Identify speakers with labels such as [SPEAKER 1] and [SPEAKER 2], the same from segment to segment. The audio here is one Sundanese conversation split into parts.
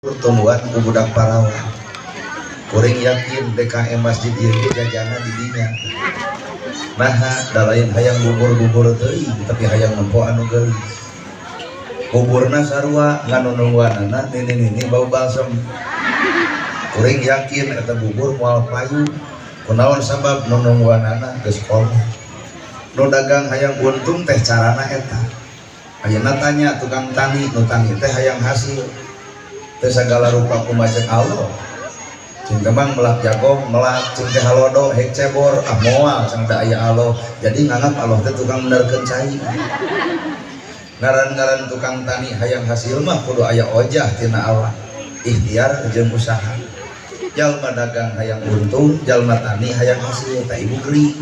[SPEAKER 1] Pertemuan ku budak parawan. Kuring yakin DKM masjid ieu ge jajana di dinya. Naha da lain hayang bubur-bubur teuing, tapi hayang nempo anu geulis. Buburna sarua, ngan nu nungguanana nini-nini bau balsem. Kuring yakin eta bubur moal payu. Kunaon sabab nu nungguanana geus kolot. Nu dagang hayang untung teh carana eta. Ayeuna tanya tukang tani, nu tani teh hayang hasil. Teu sagala rupa kumaha cek Allah. Cing kembang melak jagong, melak cing teh halodo, hek cebor, ah moal cenah da aya Allah. Jadi nganggap Allah teh tukang benerkeun cai. Ngaran-ngaran tukang tani hayang hasil mah kudu aya ojah tina Allah. Ikhtiar jeung usaha. Jalma dagang hayang untung, jalma tani hayang hasil, tah ibu gering.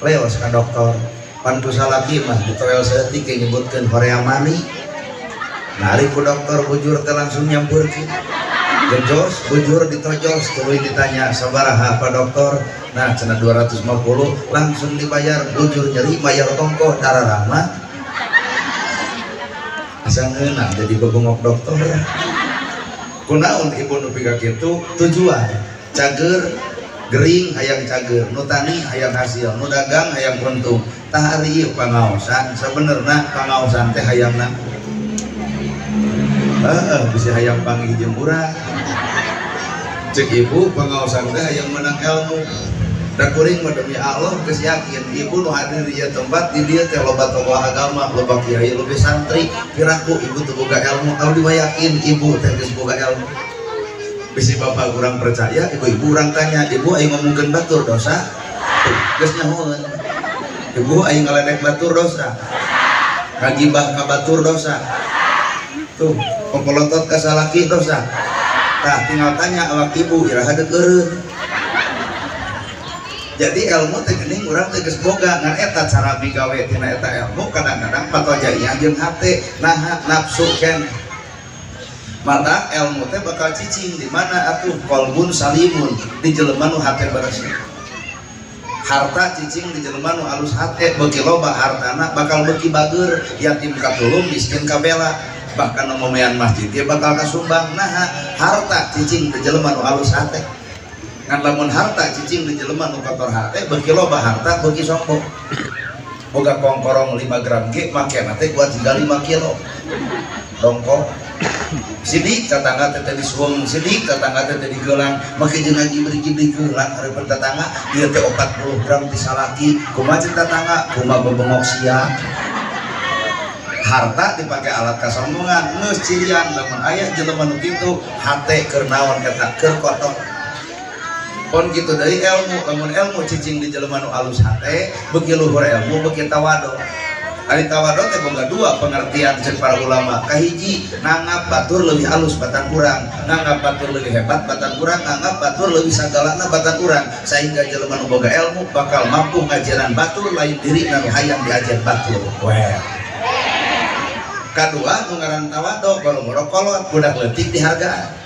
[SPEAKER 1] Leos ka dokter. Pan ku salaki mah ditoel saeutik ge nyebutkeun horea mani. Nari ku dokter bujur teh langsung nyampeurkeun. Gejos bujur ditojos tuluy ditanya sabaraha Pak Dokter. Nah cenah 250 langsung dibayar, bujur nyeri bayar ongkoh dararama. Asa ngeunah jadi bebengok dokter. Kunaon ibu nu pika kitu tujuan cager gering hayang cager, nu tani hayang hasil, nu dagang hayang untung. Tah ari ieu pangaosan sabenerna pangaosan teh hayangna heeh bisa hayang panggih jeung urang. Cek ibu pangaosan teh hayang menang ilmu. Da kuring mah demi Allah geus yakin ibu nu hadir di ieu tempat di dieu teh loba tokoh agama, loba kiai, loba santri, piraku ibu teu boga ilmu, abdi mah yakin ibu teh geus boga ilmu. Bisi bapak kurang percaya, ibu-ibu urang tanya, ibu aing ngomongkeun batur dosa? Tuh, geus nyahoeun. Ibu aing ngaledek batur dosa. Ngagibah ka batur dosa. Tuh, popolotot ka salaki dosa. Tah tinggal tanya awak ibu iraha deuk eureun. Jadi ilmu teh geuning urang teh geus boga, ngan eta cara migawe tina eta ilmu kadang-kadang patojaiah jeung hate, naha nafsu ken. Mata ilmu teh bakal cicing di mana atuh qalbun salimun di jelema nu hate beresih. Harta cicing di jelema nu alus hate, beuki loba hartana bakal beuki bager, yatim katulung, miskin kabela, bahkan nu momean masjid ge bakal kasumbang. Naha harta cicing di jelema nu alus hate. Ngan lamun harta cicing di jelema nu kotor hate, beuki loba harta beuki sombong. Boga kongkorong 5 gram ge makena teh kuat hingga 5 kilo. Dongkok sidik tetangga teh disuweng, sidik tetangga teh digelang, make jeung ngagibri-gibri gelang hareupeun tetangga, ieu teh 40 gram ti salaki, kumaha ceuk tetangga, kumaha bebengok sia. Harta dipake alat kasombongan, geus cirian lamun aya jelema nu kitu, hate keur naon eta, keur kotor. Pon kitu deui ilmu, lamun ilmu cicing di jelema nu alus hate, beuki luhur ilmu beuki tawadu. Ari tawadu teh boga dua pengertian ceuk para ulama. Kahiji, nganggap batur leuwih alus batan urang, nganggap batur leuwih hebat batan urang, nganggap batur leuwih sagalana batan urang, sehingga jelema nu boga ilmu bakal mampu ngajaran batur lain dirina nu hayang diajar batur. Well. Kadua nu ngaran tawadu boro-boro kolot budak leutik dihargaan.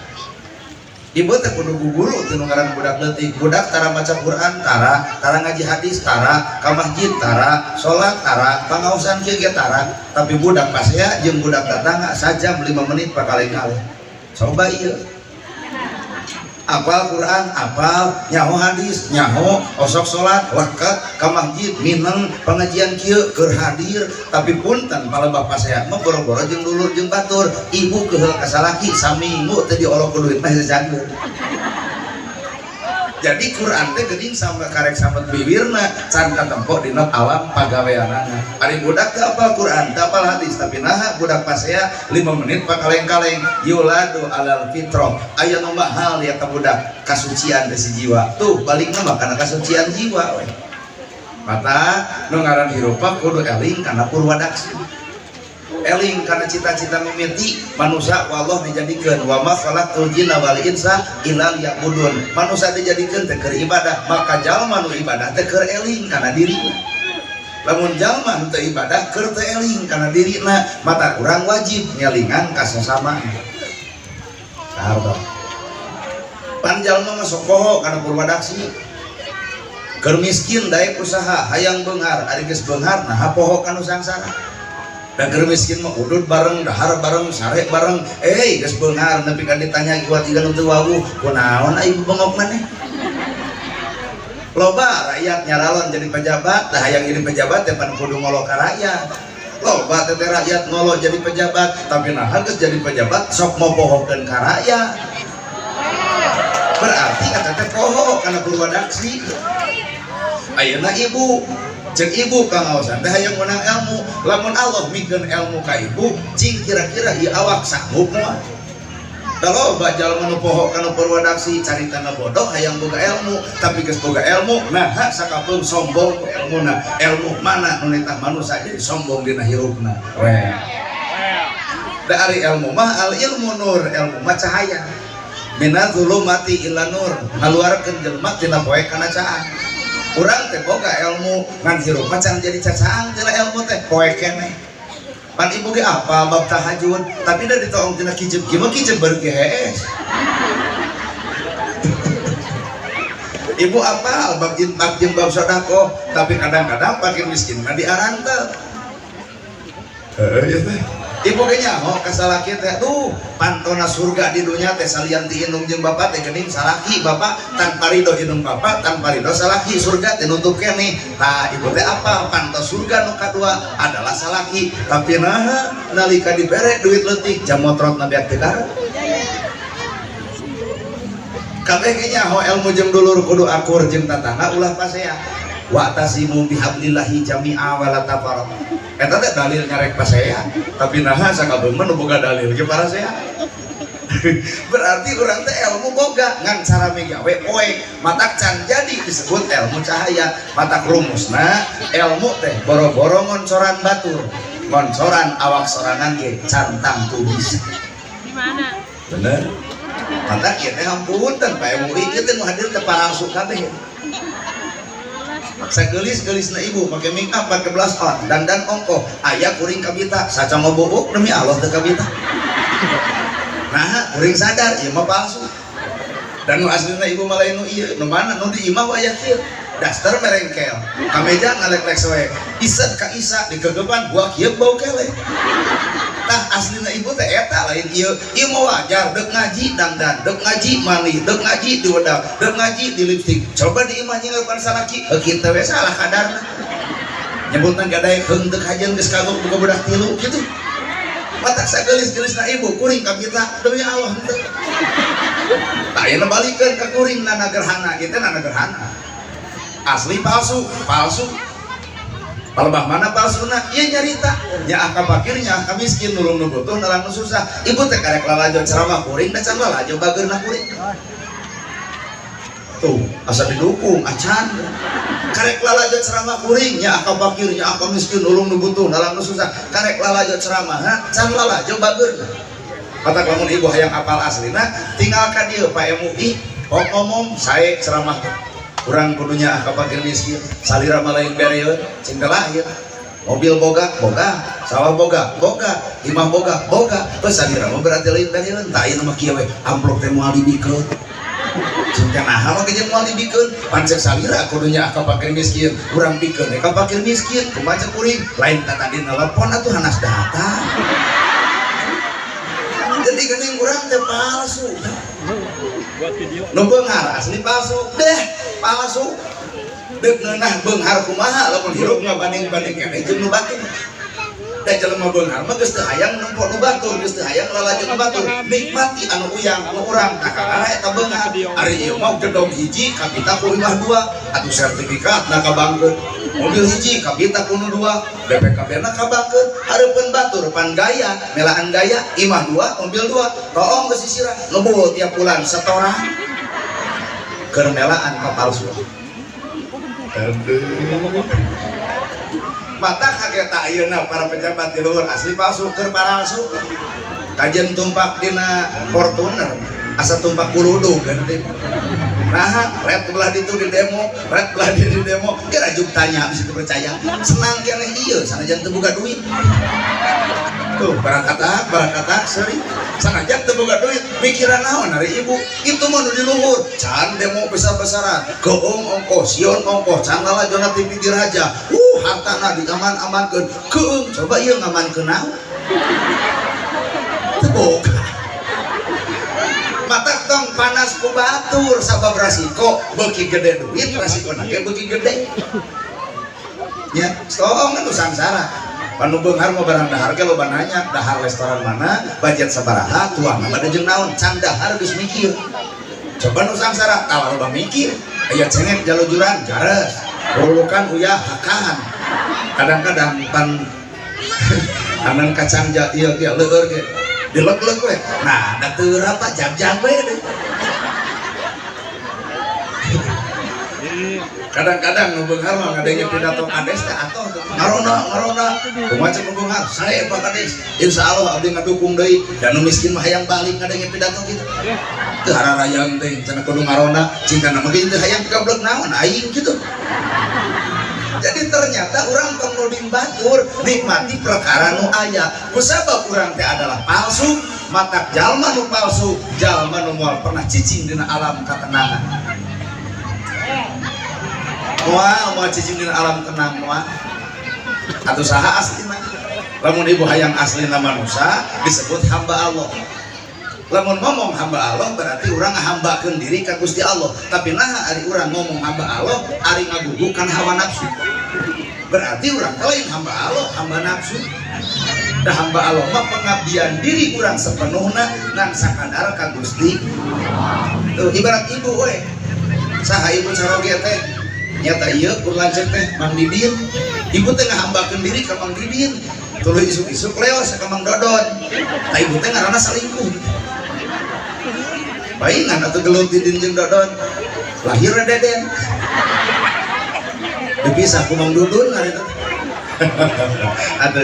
[SPEAKER 1] Ibu teh kudu guguru teu nu ngaran budak leutik, budak tara maca Quran tara, tara ngaji hadis tara, ka masjid tara, salat tara, pangaosan kieu ge tara, tapi budak pasea jeung budak tetangga sajam 5 menit pakaleng-kaleng. Coba ieu. Apal Quran, apal, nyaho hadis, nyaho, osok salat, wakat, ka masjid, mineng, pengajian kieu keur hadir, tapi punten palebah pasea mah boro-boro jeung dulur jeung batur, ibu keheul ka salaki saminggu teh diolok ku duit mah cager. Jadi Quran teh geuning sampe karek samet bibirna can katempo dina alam pagaweanana. Ari budak teu apal Quran, teu apal hadis, tapi naha budak pasea 5 menit pakaleng-kaleng yuladu alal fitrah. Aya nu mahal ya ka budak kasucian teh si jiwa. Tuh balikna mah kana kasucian jiwa we. Mata nu ngaran hirup mah kudu eling kana purwadaksi. Eling kana cita-cita mimiti manusia wallah dijadikeun wa ma khalaqtul jinna wal insa illa liya'budun. Manusia dijadikeun teh keur ibadah, maka jalma nu ibadah teh keur eling kana dirina. Lamun jalma nu teu ibadah keur teu eling kana dirina, mata urang wajib ngelingan ka sasama. Saharto. Pan jalma mah sok poho kana purwadaksi. Keur miskin daek usaha hayang beunghar, ari geus beunghar naha poho kana sangsara. Da keur miskin mah udud bareng, dahar bareng, sare bareng. Eh, geus beunghar nepi ka ditanya kuat tiga nu teu wawuh, kunaon ibu bengok maneh? Loba rakyat nyaralon jadi pejabat, tah hayang jadi pejabat teh pan kudu ngolo ka rakyat. Loba teh rakyat ngolo jadi pejabat, tapi nah geus jadi pejabat sok mopohokeun ka rakyat. Berarti kata teh poho kana purwadaksi. Ayeuna ibu cek ibu kangaosan teh hayang menang ilmu, lamun Allah mikeun ilmu ka ibu, cing kira-kira ieu awak sanggup moal? Kalau jalma nu poho kana purwadaksi, caritana bodoh hayang boga ilmu, tapi geus boga ilmu nah sakapeung sombong ku ilmuna. Ilmu mana nu nitah manusia jadi sombong dina hirupna we? Da ari ilmu mah al ilmu nur, ilmu mah cahaya. Minaz zulumati ila nur, ngaluarkeun jelema tina poe kana caang. Urang teh boga ilmu ngan hirup mah can jadi cacaang tina ilmu teh poe keneh. Pan ibu ge apa bab tahajud, tapi da ditoong tina kijib kieu mah kijib baru ge hees. Ibu apa bab infak jeung bab sedekah, tapi kadang-kadang fakir miskin mah diarantel. Heuh ieu teh. Ibu ge nyaho ka salaki teh, tuh pantona surga di dunya teh salian ti indung jeung bapak teh geuning salaki bapak, tanpa ridho indung bapak, tanpa ridho salaki surga teh nutup keneh. Tah ibu teh apa panto surga nu kadua adalah salaki, tapi naha nalika dibere duit leutik jam motrot na beak teu karep. Kabeh ge nyaho ilmu jeung dulur kudu akur jeung tatangga ulah pasea. Wa tasimu bihablillahi jami'a wa la tafarraqu. Eta teh dalil nyarek pasea, tapi naha sakabeh mah nu boga dalil ge parasea. Berarti urang teh ilmu boga ngan cara migawe poe matak can jadi disebut ilmu cahaya. Matak rumusna ilmu teh boro-boro ngoncoran batur, ngoncoran awak sorangan ge can tangtu bisa.
[SPEAKER 2] Di mana?
[SPEAKER 1] Bener? Matak ieu teh hampunten Pak MUI ieu teh nu hadir teh paralsu kabeh. Sagelis-gelisna ibu make make up, make blush on, dandan ongkoh, aya kuring kabita, saca ngobuuk demi Allah teu kabita. Nah, kuring sadar ieu mah palsu. Dan nu aslina ibu mah lain nu ieu, nu mana nu di imah aya kieu. Daster merengkel, kameja ngalek-lek soe, iset ka isa dikegeban buah kieu bau kelek. Tah aslina ibu teh eta lain ieu. Ieu mah wajar deuk ngaji dandan, deuk ngaji mandi, deuk ngaji diwedak, deuk ngaji di lipstik. Coba di imah nyingeupan salaki, heuh kieu we salah kadarna. Nyebutna gadaek heung teu kajeun geus kagok boga budak tilu kitu. Matak sageulis-geulisna ibu kuring kabita demi Allah henteu. Tah ayeuna balikeun ka kuring nana gerhana, ieu teh nana gerhana. Asli palsu, palsu. Palebah mana palsuna? Ieu nyarita. Nyaah ka fakir, nyaah ka miskin, nulung nu butuh, nalang nu susah. Ibu teh karek lalajo ceramah kuring, da can lalajo bageurna kuring. Tuh, asa didukung acan. Karek lalajo ceramah kuring, nyaah ka fakir, nyaah ka miskin, nulung nu butuh, nalang nu susah. Karek lalajo ceramah, can lalajo bageurna. Matak lamun ibu hayang apal aslina, tinggal ka dieu Pak MUI, ngomong sae ceramah. Urang kudu nyaah ka fakir miskin, salira mah lain bereun, cing teh lahir. Mobil boga, boga, sawah boga, boga, imah boga, boga. Terus salira mah berarti lain bereun, tah ayeuna mah kieu we, amplop teh moal dibikeun. Cing teh naha mah ge moal dibikeun, pan ceuk salira kudu nyaah ka fakir miskin, urang bikeun we ka fakir miskin, kumaha ceuk kuring, lain ta tadi nelpon atuh hanas datang. Jadi geuning urang teh palsu. Nu beunghar asli palsu, deh palsu. Deuk ngeunah beunghar kumaha lamun hirup ngabanding-banding keneh jeung nu batur. Da jelema beunghar mah geus teu hayang nempo nu batur, geus teu hayang lalajo nu batur. Nikmati anu uyang nu urang tah kakara eta beunghar. Ari ieu mah gedong hiji kabita ku imah dua, atuh sertifikat na kabangkeun. Mobil hiji kabita ku nu dua, BPKB na kabangkeun, hareupeun batur pan gaya, melaan gaya, imah dua, mobil dua, toong geus sisirah, ngebul tiap bulan setoran. Keur melaan ka palsu. Aduh. Mata kaget ayeuna para pejabat di luhur asli palsu keur palsu. Kajian tumpak dina Fortuner, asa tumpak kuludug ganti. Nah, red belah ditu di demo, red belah di demo, kira juk tanya bisa dipercaya. Senang keneh ieu sanajan teu boga duit. Tuh barakatak barakatak seri sanajan teu boga duit mikiran naon ari ibu itu mah nu di luhur can demo besar-besaran keung ongkoh sion ongkoh can lalajona TV diraja hartana diaman-amankeun keung coba ieu ngamankeun naon teu boga mata tong panas ku batur sabab rasiko beuki gede duit rasikona ge beuki gede nya tong anu sangsara panu beunghar mah barang dahar ge loba nanya dahar restoran mana budget sabaraha tuangna bade jeung naon can dahar geus mikir coba nu sangsara tah loba mikir aya cengek jalujuran jares rulukan uyah hakan kadang-kadang pan anan kacang ieu ge leueur ge dilek-lek we nah da teu rapa jam-jam we kadang-kadang nu beunghar mah ngadenge pidato kades teh atoh ngarona ngarona kumaha cek nu beunghar sae Pak Kades insyaallah abdi ngadukung deui da nu miskin mah hayang balik ngadenge pidato kitu teu hararayang teh cenah kudu ngarona cintana mah teu hayang gablek naon aing kitu. Jadi ternyata urang tong nuding batur nikmati perkara nu aya kusabab urang teh adalah palsu matak jalma nu palsu jalma nu moal pernah cicing dina alam katenangan. Moal moal cicing dina alam tenang moal atuh saha aslina lamun ibu hayang aslina manusia disebut hamba Allah. Lamun ngomong hamba Allah berarti urang ngahambakeun diri ka Gusti Allah tapi naha ari urang ngomong hamba Allah ari ngagugukan hawa nafsu berarti urang teh lain hamba Allah hamba nafsu. Da hamba Allah mah pengabdian diri urang sepenuhna ngan sakadar ka Gusti. Tuh ibarat ibu we saha ibu caroge teh nyata ieu kur lanceuk teh Mang Didin ibu teh ngahambakeun diri ka Mang Didin tuluy isuk-isuk leos ka Mang Dodon tah ibu teh ngaranna salingkuh paingan atuh gelut Didin jeung Dodon lahirna Deden dipisah ku Mang Dudun hari itu atuh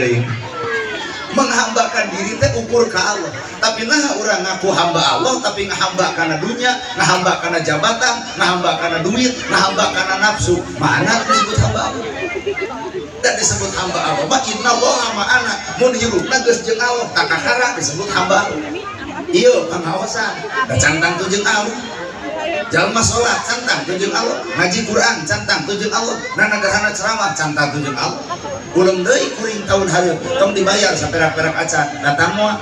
[SPEAKER 1] menghambakan diri teh ukur ka Allah tapi nah urang ngaku hamba Allah tapi ngahamba kana dunya ngahamba kana jabatan ngahamba kana duit ngahamba kana nafsu mana disebut hamba Allah dan disebut hamba Allah mah innallaha ma'ana mun hirupna geus jeung Allah takakara disebut hamba Allah ieu pangaosan da cantang tu jeung Allah jalma salat cantang tu jeung Allah ngaji Quran cantang tu jeung Allah nanagarhana ceramah cantang tu jeung Allah ulem deui kuring tahun hareup tong dibayar saperak-perak acan datang moal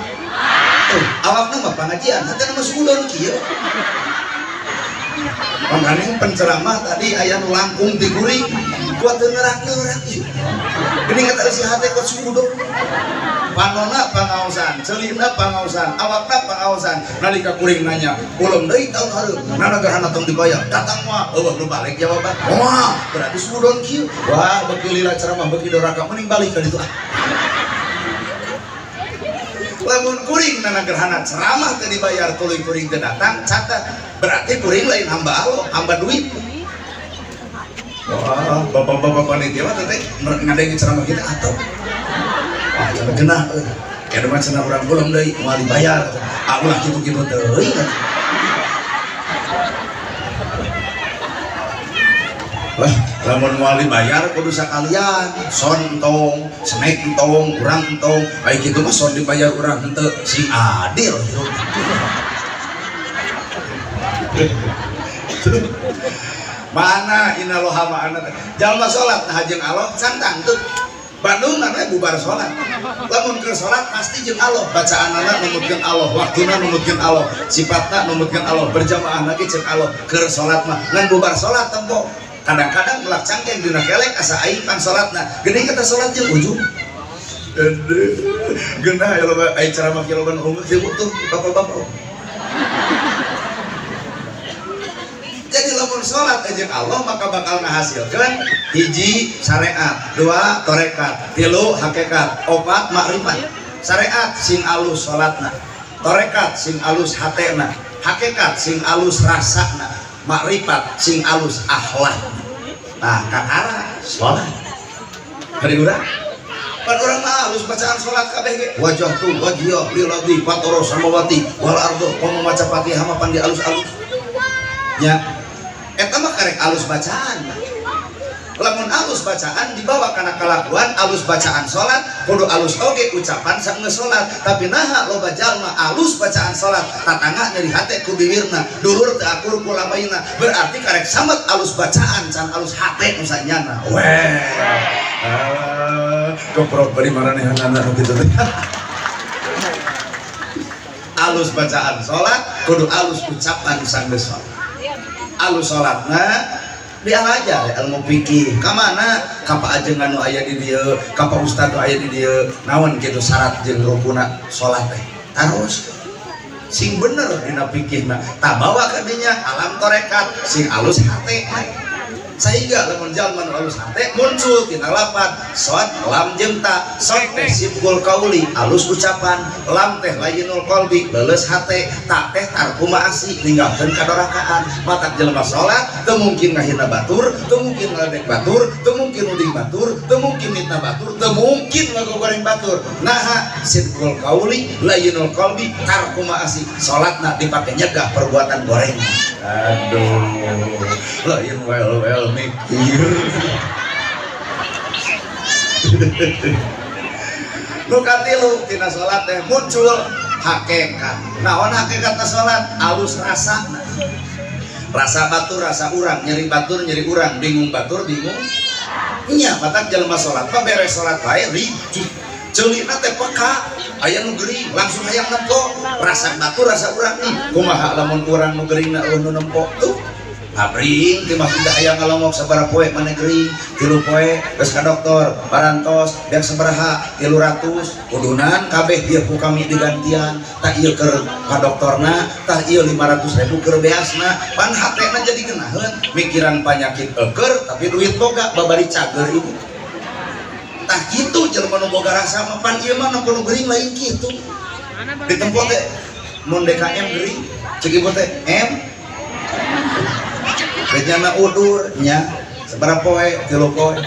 [SPEAKER 1] tuh awakna mah pangajian hatena mah sudon kieu mangkaning penceramah tadi aya nu langkung ti kuring kuat teu ngerak-ngerak ieu geuning eta eusi hate kuat sudon panona pangaosan celina pangaosan awakna pangaosan nalika kuring nanya ulem deui tahun hareup nanagarhana tong dibayar datang moal eueuh nu balik jawaban moal berarti sudon kieu wah beuki lila ceramah beuki doraka mending balik ka ditu ah lamun kuring nanagerhana ceramah teu dibayar tuluy kuring teu datang catat berarti kuring lain hamba Allah hamba duit. Wah bapak-bapak panitia mah teh ngadenge ceramah kita atuh wah cenah genah euy kieu mah cenah urang ulem deui moal dibayar ah ulah kitu-kitu teuing. Wah lamun moal dibayar kudu sakalian son entong snack entong urang entong aya kitu mah son dibayar urang henteu sing adil hirup. Mana innallaha ma'ana jalma salat nah jeung Allah cantang teu Bandung namanya bubar salat lamun keur salat pasti jeung Allah bacaanana numutkeun Allah waktuna numutkeun Allah sifatna numutkeun Allah berjamaah lagi jeung Allah keur salat mah ngan bubar salat tempo kadang-kadang melak cangkeng dina kelek asa aing pan salatna geuning kata salat jeung ujung geunah ya loba aing ceramah kieu loba nu unggul tuh bapak-bapak. Jadi lamun salat jeung Allah maka bakal ngahasilkeun hiji syariat, dua tarekat, tilu hakikat, opat makrifat. Syariat sing alus salatna, tarekat sing alus hatena, hakikat sing alus rasana, makrifat sing alus akhlakna. Nah, kakara salat. Hari urang pan urang mah alus bacaan salat kabeh ge. Wajahtu wajhiya lillazi fatara samawati wal ardo. Komo maca Fatihah mah pan di alus-alus. Nya eta mah karek alus bacaan. Lamun alus bacaan dibawa kana kalakuan, alus bacaan salat kudu alus oge ucapan sanggeus salat. Tapi naha loba jalma alus bacaan salat, tatangga nyeri hate ku bibirna, dulur teu akur ku lamaina, berarti karek samet alus bacaan can alus hate nu sanyana. Weh. Ah, koprok bari maranehanana nu kitu teh. Alus bacaan salat kudu alus ucapan sanggeus salat. Alus salatna diajar ilmu fikih ka mana, ka Pak Ajengan nu aya di dieu, ka Pak Ustad nu aya di dieu, naon kitu syarat jeung rukuna salat teh, terus sing bener dina fikihna, tah bawa ka dinya alam torekat sing alus hate, sehingga lamun jalma nu alus hate muncul tina lapat shod lam jeung ta. Shod teh sidqul qauli, alus ucapan, lam teh layyinul qalbi, leuleus hate, ta teh tarku ma'asi, ninggalkeun kadorakaan. Matak jelema salat teu mungkin ngahina batur, teu mungkin ngaledek batur, teu mungkin nuding batur, teu mungkin mitnah batur, teu mungkin ngagogoreng batur. Naha? Sidqul qauli, layyinul qalbi, tarku ma'asi. Salatna dipake nyegah perbuatan goreng. Aduh, lain well well mikir. Nu katilu tina salat teh muncul hakikat. Naon hakikatna salat? Alus rasana, rasa batur rasa urang, nyeri batur nyeri urang, bingung batur bingung nya. Matak jelema salat mah beres salat wae ricuh, ceulina teh peka, aya nu gering langsung hayang nempo. Rasa batur rasa urang nih, kumaha lamun urang nu geringna euweuh nu nempo? Tuh ngabring ti masjid hayang ngalongok, sabaraha poe maneh gering? 3 poe. Geus ka dokter, parantos beak sabaraha? 300. Kudunan kabeh ieu ku kami digantian, tah ieu keur ka doktorna, tah ieu 500 ribu keur beasna. Pan hatena jadi geunaheun, mikiran panyakit euker tapi duit boga, babari cager ibu. Tah kitu jelema nu boga rasa mah. Pan ieu mah nu gering lain kitu, ditempo teh mun DKM gering, cek ibu teh M bejana udur nya. Sabaraha poe? 3 poe.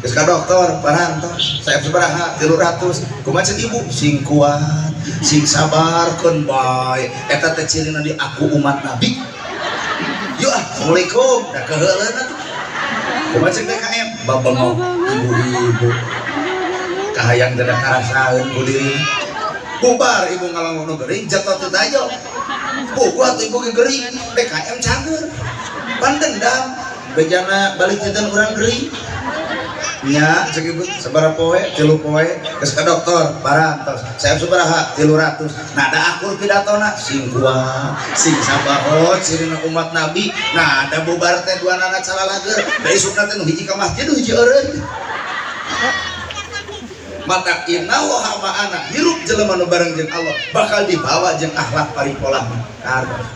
[SPEAKER 1] Geus ka dokter, parantos saya sabaraha? 300. Kumaha cek ibu? Sing kuat, sing sabar, keun bae, eta teh cirina di aku umat nabi. Yuk ah, assalamualaikum, da keheuleun atuh. Kumaha cek DKM? Babengok ibu-ibu, kahayang teh karasaeun ku dirina. Bubar ibu ngalongok nu gering, jatuh teu tajo, puguh atuh ibu ge gering, DKM cager. Pan dendam, bejana balik titen urang gering nya. Cek ibu sabaraha poe? 3 poe. Geus ka dokter, parantos saya sabaraha? 300. Nah, da akur pidatona, sing kuat sing sabar, oh cirina umat nabi. Nah, da bubar teh dua nana calalager, da isukna teh nu hiji ka masjid, nu hiji eureun. Matak innallaha ma'ana, hirup jelema nu bareng jeung Allah bakal dibawa jeung akhlak paripolahna. Kartos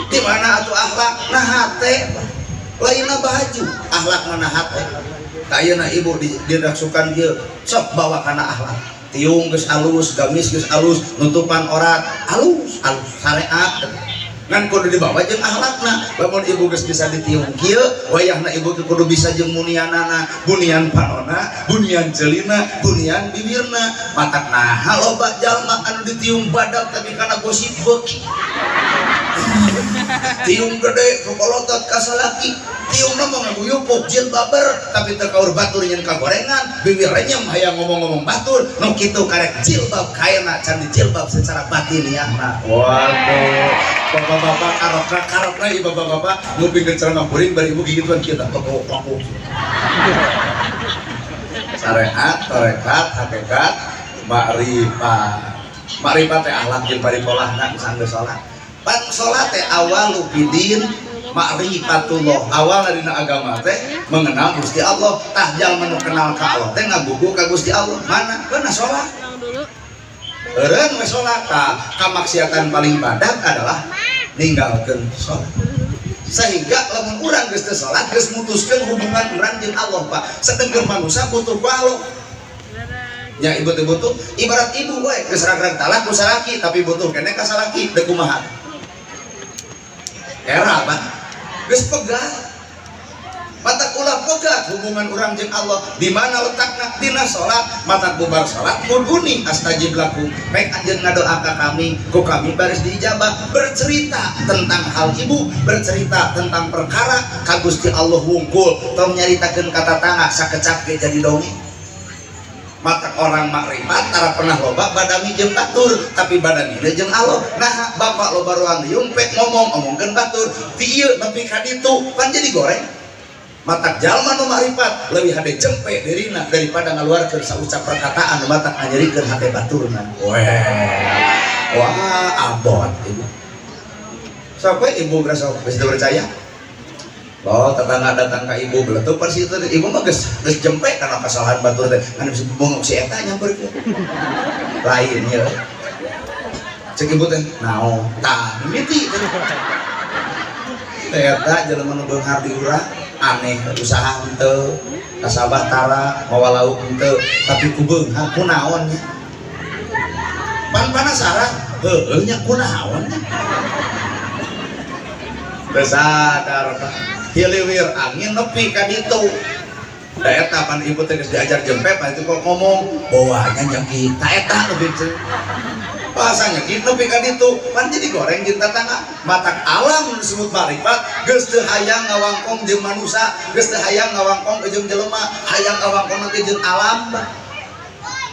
[SPEAKER 1] di mana atuh akhlak? Nah, hate, lainna baju. Akhlak mana? Hate. Ayeuna ibu didaksukan kieu, sok bawa kana akhlak. Tiung geus alus, gamis geus alus, nutupan orat alus alus, syariat, ngan kudu dibawa jeung akhlakna. Lamun ibu geus bisa ditiung kieu, wayahna ibu teh kudu bisa jeung munianana, bunian panona, bunian ceulina, bunian bibirna. Matak naha loba jalma anu ditiung badak tapi kana gosip beuki? Tiung gede kekolotot ka salaki, tiungna mah ngaguyupuk jilbaber tapi teu kaur batur nyen kagorengan, bibir renyem hayang ngomong-ngomong batur. Nu kitu karek jilbab kaena, can dijilbab secara batiniahna. Waduh, bapak-bapak karokna karokna ieu, bapak-bapak ngupingkeun ceramah kuring bari ibu gigituan kieu tah, toko toko. Syariat, tarekat, hakikat, makrifat. Makrifat teh akhlak jeung paripolahna sanggeus salat. Pan salat teh awalu bidin ma'rifatullah, awal dina agama teh mengenal Gusti Allah. Tah, jalma nu kenal ka Allah teh ngagugu ka Gusti Allah. Mana kana salat eureun we salat. Tah, kamaksiatan paling badak adalah ninggalkeun salat, sehingga lamun urang geus teu salat geus mutuskeun hubungan urang jeung Allah. Pak, sedengkeun manusia butuh ku Allah nya. Ibu-ibu tuh ibarat ibu we geus rag-rag talak ku salaki tapi butuh keneh ka salaki, deuk kumaha? Era, Pak, geus pegal. Matak ulah pegat hubungan urang jeung Allah di mana letakna dina salat. Matak bubar salat ud'uni astajib lakum, pek anjeun ngadoa ka kami ku kami baris diijabah. Bercerita tentang hal ibu, bercerita tentang perkara ka Gusti Allah wungkul, tong nyaritakeun ka tatangga sakecap ge jadi dongeng. Matak orang makrifat tara pernah loba badami jeung batur, tapi badamina jeung Allah. Nah bapak loba ruang liung pek ngomong omongkeun batur ti ieu nepi ka ditu pan jadi goreng. Matak jalma nu makrifat leuwih hade jempe dirina daripada ngaluarkeun saucap perkataan nu matak nganyerikeun hate baturna. Weh, wah abot ibu. Sok we ibu geus geus teu percaya. Oh, tetangga datang ke ibu beletup persi itu ibu mah geus geus jempe karena kesalahan batur teh kan bisa bongok si eta nyamperkeun. Lain ya. Cek ibu teh naon tah mimiti teh. Eta jelema nu beunghar di urang aneh usaha henteu, nasabah tara, mawa lauk henteu, tapi ku beunghar kunaon nya. Pan penasaran, heueuh nya kunaon nya. Teu sadar Pak. Hiliwir angin nepi ka ditu. Da eta pan ibu teh geus diajar jempe pan itu kok ngomong bawanya nyengki. Ta eta lebih teh. Bahasanya kieu nepi ka ditu pan jadi goreng jeung tatangga. Matak alam disebut makrifat geus teu hayang ngawangkong jeung manusa, geus teu hayang ngawangkong jeung jelema, hayang ngawangkong teh jeung alam.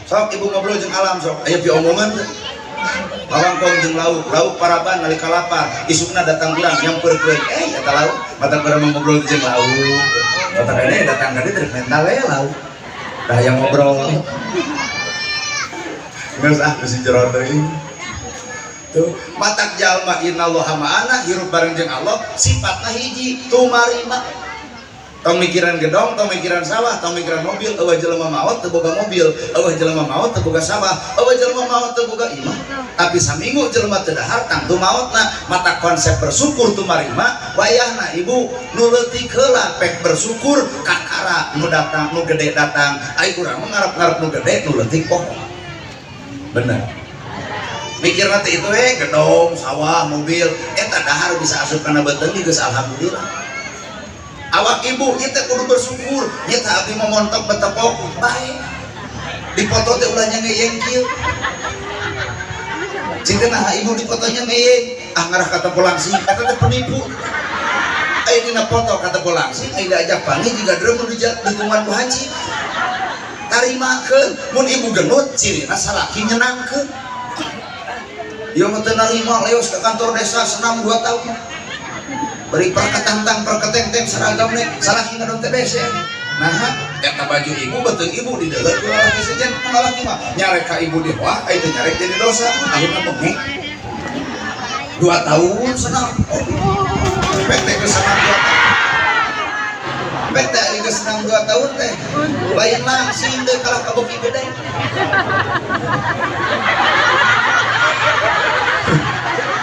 [SPEAKER 1] Sok ibu ngobrol jeung alam sok aya piomongan teh. Ngawangkong jeung lauk, lauk paraban nalika lapar, isukna datang urang nyamperkeun, eta lauk, matak urang mah ngobrol jeung lauk. Matak ini datang ka dieu teh mental we lauk. Dah hayang ngobrol. Geus ah geus jero teuing. Tuh, matak jalma innallaha ma'ana hirup bareng jeung Allah, sifatna hiji, tumarima. Tong mikiran gedong, tong mikiran sawah, tong mikiran mobil, eueuh jelema maot teu boga mobil, eueuh jelema maot teu boga sawah, eueuh jelema maot teu boga imah. Tapi saminggu jelema teu dahar tangtu maotna. Mata konsep bersyukur tumarima wayahna ibu nu leutik heula pek bersyukur kakara nu datang nu gede datang. Ai urang mah ngarep-ngarep nu gede nu leutik poho. Bener. Mikir nanti itu gedong, sawah, mobil, eta dahar bisa asup kana beuteung geus alhamdulillah. Awak ibu kita kudu bersyukur, nyata abdi mau montok betepok bae. Dipoto teh ulah ngeyeng kieu. Cinta nah ibu dipotonya ngeyeng, ah ngarah kata polangsing, kata teh penipu. Aya dina foto kata polangsing, aya diajak panggih jiga drum nu ditungan ku haji. Tarimakeun, mun ibu genut cirina salaki nyenangkeun. Ieu mah teu narima leos ke kantor desa senam 2 tahun. Beri perketantang perketenteng seragam nih salaki ngadon TBC. Nah, eta baju ibu beuteung ibu dideuleu ku lalaki sejen, lalaki mah nyarek ka ibu di wah, itu nyarek jadi dosa. Akhirna bengek. 2 tahun senam. Oh. PT ke senam 2 tahun. PT ari ke senam 2 tahun teh. Lain langsing deui kalah ka beuki gede.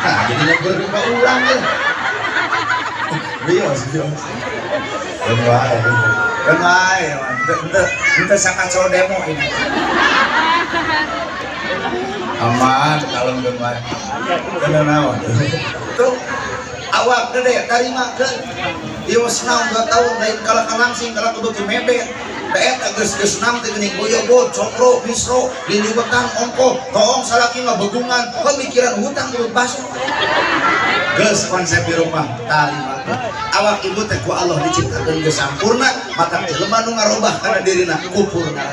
[SPEAKER 1] Nah, jadi nyamper ka urang teh. Bios, bios. Kan wae. Kan wae, henteu henteu sakacau demo ini. Aman kalem keun wae. Kana naon? Tuh awak gede tarimakeun. Ieu senam 2 tahun lain kalah ka langsing kalah kudu ki mebet. Da eta geus geus senam teh geuning goyobot, cokro, misro, liliwetan, ongkoh, toong salaki mah begungan, pemikiran hutang mulut baso. Geus konsep di rumah tarimakeun. Awak ibu teh ku Allah diciptakeun geus sampurna, matak jelema nu ngarobah kana dirina kupurna.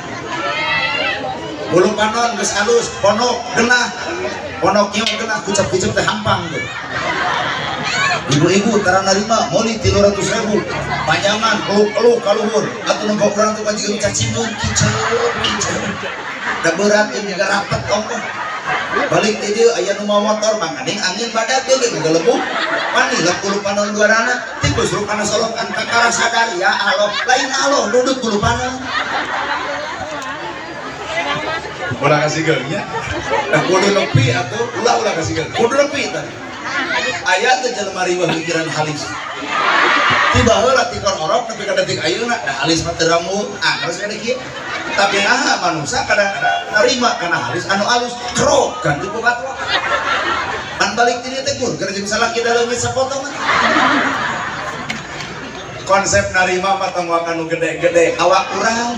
[SPEAKER 1] Bulu panon geus alus, ponok genah. Ponok ieu genah kucap-kucap teh hampang tuh. Ibu-ibu tara narima meuli 300.000 panjangan peluk-peluk ka luhur atuh nempo urang teh panjieun cacingeun kiceut kiceut. Da berat ieu juga rapet ongkoh. Balik ti dieu aya nu mawa motor mangkaning angin badak deui ge ngagelebug. Panilep bulu panon duanana tikus rupana solokan kakara sadar ya Allah lain Allah nudut bulu panon. Ulah kasih geungnya. Nah, kudu nepi atuh ulah ulah kasih geung. Kudu nepi tah. Aya teh jelema riweuh mikiran halis. Tiba heula tikor orok nepi ka detik ayeuna da halis mah teu rambut, anggeus we kieu. Tapi naha manusa kadang-kadang narima kana halis anu alus, kerok ganti ku batur. Pan balik ti dieu teh gur, keur jeung salaki da leungit sapotongan. Konsep narima mah tong waka nu gede-gede, awak urang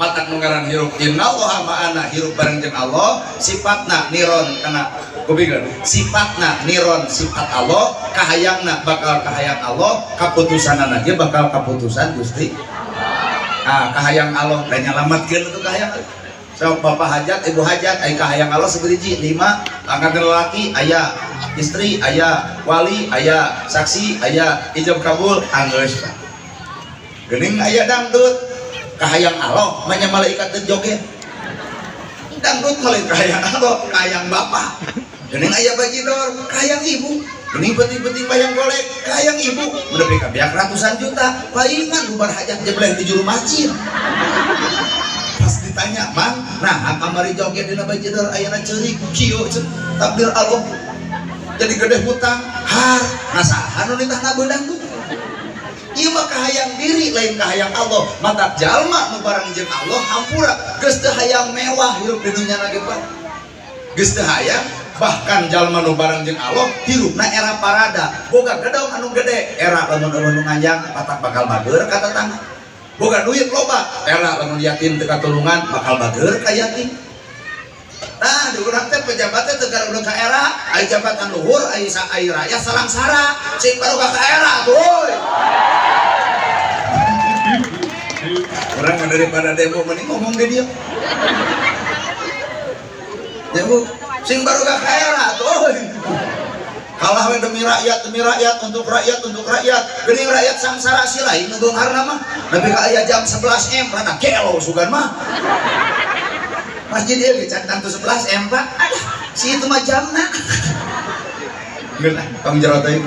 [SPEAKER 1] matak nu ngaran hirup innallaha ma'ana, hirup bareng jeung Allah, sifatna niron kana kupingkeun, sifatna niron sifat Allah, kahayangna bakal kahayang Allah, kaputusanana ge bakal kaputusan Gusti. Ah, kahayang Allah da nyalametkeun itu kahayang. So, bapak hajat, ibu hajat, ai kahayang Allah seberiji 5, angkat lelaki aya, istri aya, wali aya, saksi aya, ijab kabul anggeus. Geuning aya dangdut, kahayang Allah manya malaikat teu joget. Dangdut mah lain kahayang Allah, kahayang bapak. Geuning aya bajidor, kahayang ibu. Geuning penting-penting bayang golek, kahayang ibu. Nepi ka beak ratusan juta, palingan bubar hajat jebleh di juru masjid. Pas ditanya, "Mang, nah kamari joget dina bajidor ayana ceurik kieu takdir Allah." Jadi gede hutang, har, nah saha nu nitahna beunang tuh? Ieu mah kahayang diri lain kahayang Allah. Matak jalma nu bareng jeung Allah hampura geus teu hayang mewah hirup di dunya na ge Pak. Geus teu hayang, bahkan jalma nu bareng jeung Allah hirupna era parada. Boga gedong anu gede, era lamun eueuh nu nganjang matak bakal bageur ka tetangga. Boga duit loba, era lamun yatim teu katulungan bakal bageur ka yatim. Nah, di urang teh pejabat teh teu garuda ka era, ai jabatan luhur, ai ai rakyat salangsara, cing baru ka era tuh. Urang mah daripada demo mending ngomong di dia. Ya Bu, sing baru ka era tuh. Kalah we demi rakyat, demi rakyat, untuk rakyat, untuk rakyat. Geuning rakyat sangsara si lain nu beungharna mah. Nepi ka aya jam 11 M rada gelo sugan mah. Masjid ieu ge can tangtu 11 M Pak. Aduh, si itu mah jamna. Geus tong jero teuing.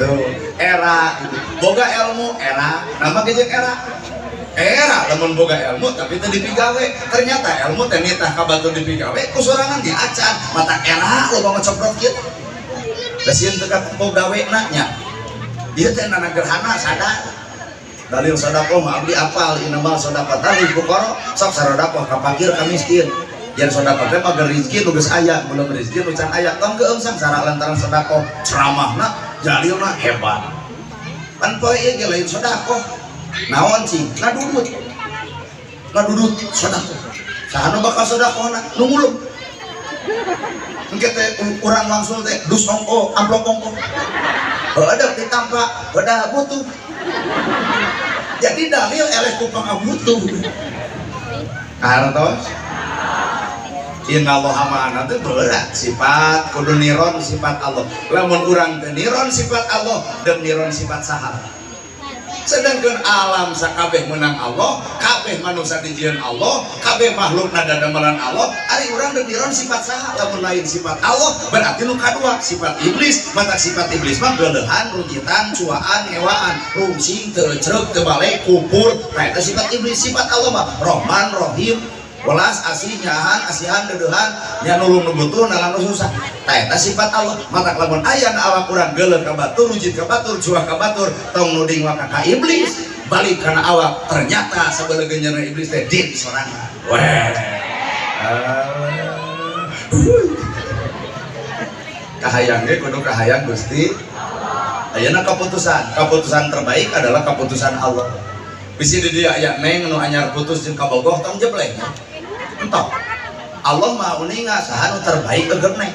[SPEAKER 1] Tuh, era boga ilmu era, nama ge jeung era. Era lamun boga ilmu tapi teu dipigawe. Ternyata ilmu teh nitah ka batur dipigawe ku sorangan ge acan. Mata era loba ngocoprot kieu. Da sieun teu katempo gawena nya. Ieu teh nana gerhana sadar. Dalil sedekah mah abdi apal innamal sedekah lil fuqara, sok sarodaqah ka fakir ka miskin. Yen sedekah teh mah rezeki nu geus aya, belum rezeki nu can aya. Tong keum sangsara lantaran sedekah. Ceramahna dalilna hebat. Pan poe ieu ge lain sedekah. Naon cing? Ngadudut. Ngadudut sedekah. Saha nu bakal sedekahna? Nu ngulum. Engke teh urang langsung teh dus ongko, amplop ongko. Heueuh ditampa, heueuh butuh. Jadi dalil eleh ku pangabutuh. Kahartos? Innallaha ma'ana teh berat sifat kudu niron sifat Allah. Lamun urang teu niron sifat Allah, deuk niron sifat saha? Sedangkan alam sakabeh menang Allah, kabeh manusia dijieun Allah, kabeh makhlukna dadamelan Allah, ari urang deuk niron sifat saha? Lamun lain sifat Allah, berarti nu kadua sifat iblis. Matak sifat iblis mah geuleuhan, rujitan, cuaan, ngewaan, rungsing, teu ecreuk, teu balik, kupur. Nah eta sifat iblis. Sifat Allah mah Rahman, Rahim, welas asih, nyahan, asihan, deudeuhan, nya nulung nu butuh, nalang nu susah. Tah eta sifat Allah. Matak lamun aya na awak urang geuleuh ka batur, rujit ka batur, cuah ka batur, tong nuding waka ka iblis, balik kana awak. Ternyata sabeulegeun iblis teh diri sorangan. Weh. Kahayang ge kudu kahayang Gusti. Ayeuna keputusan, keputusan terbaik adalah keputusan Allah. Bisi di dia aya neng nu anyar putus jeung kabogoh tong jebleh. Entah. Allah Maha uninga saha nu terbaik eugeut neng.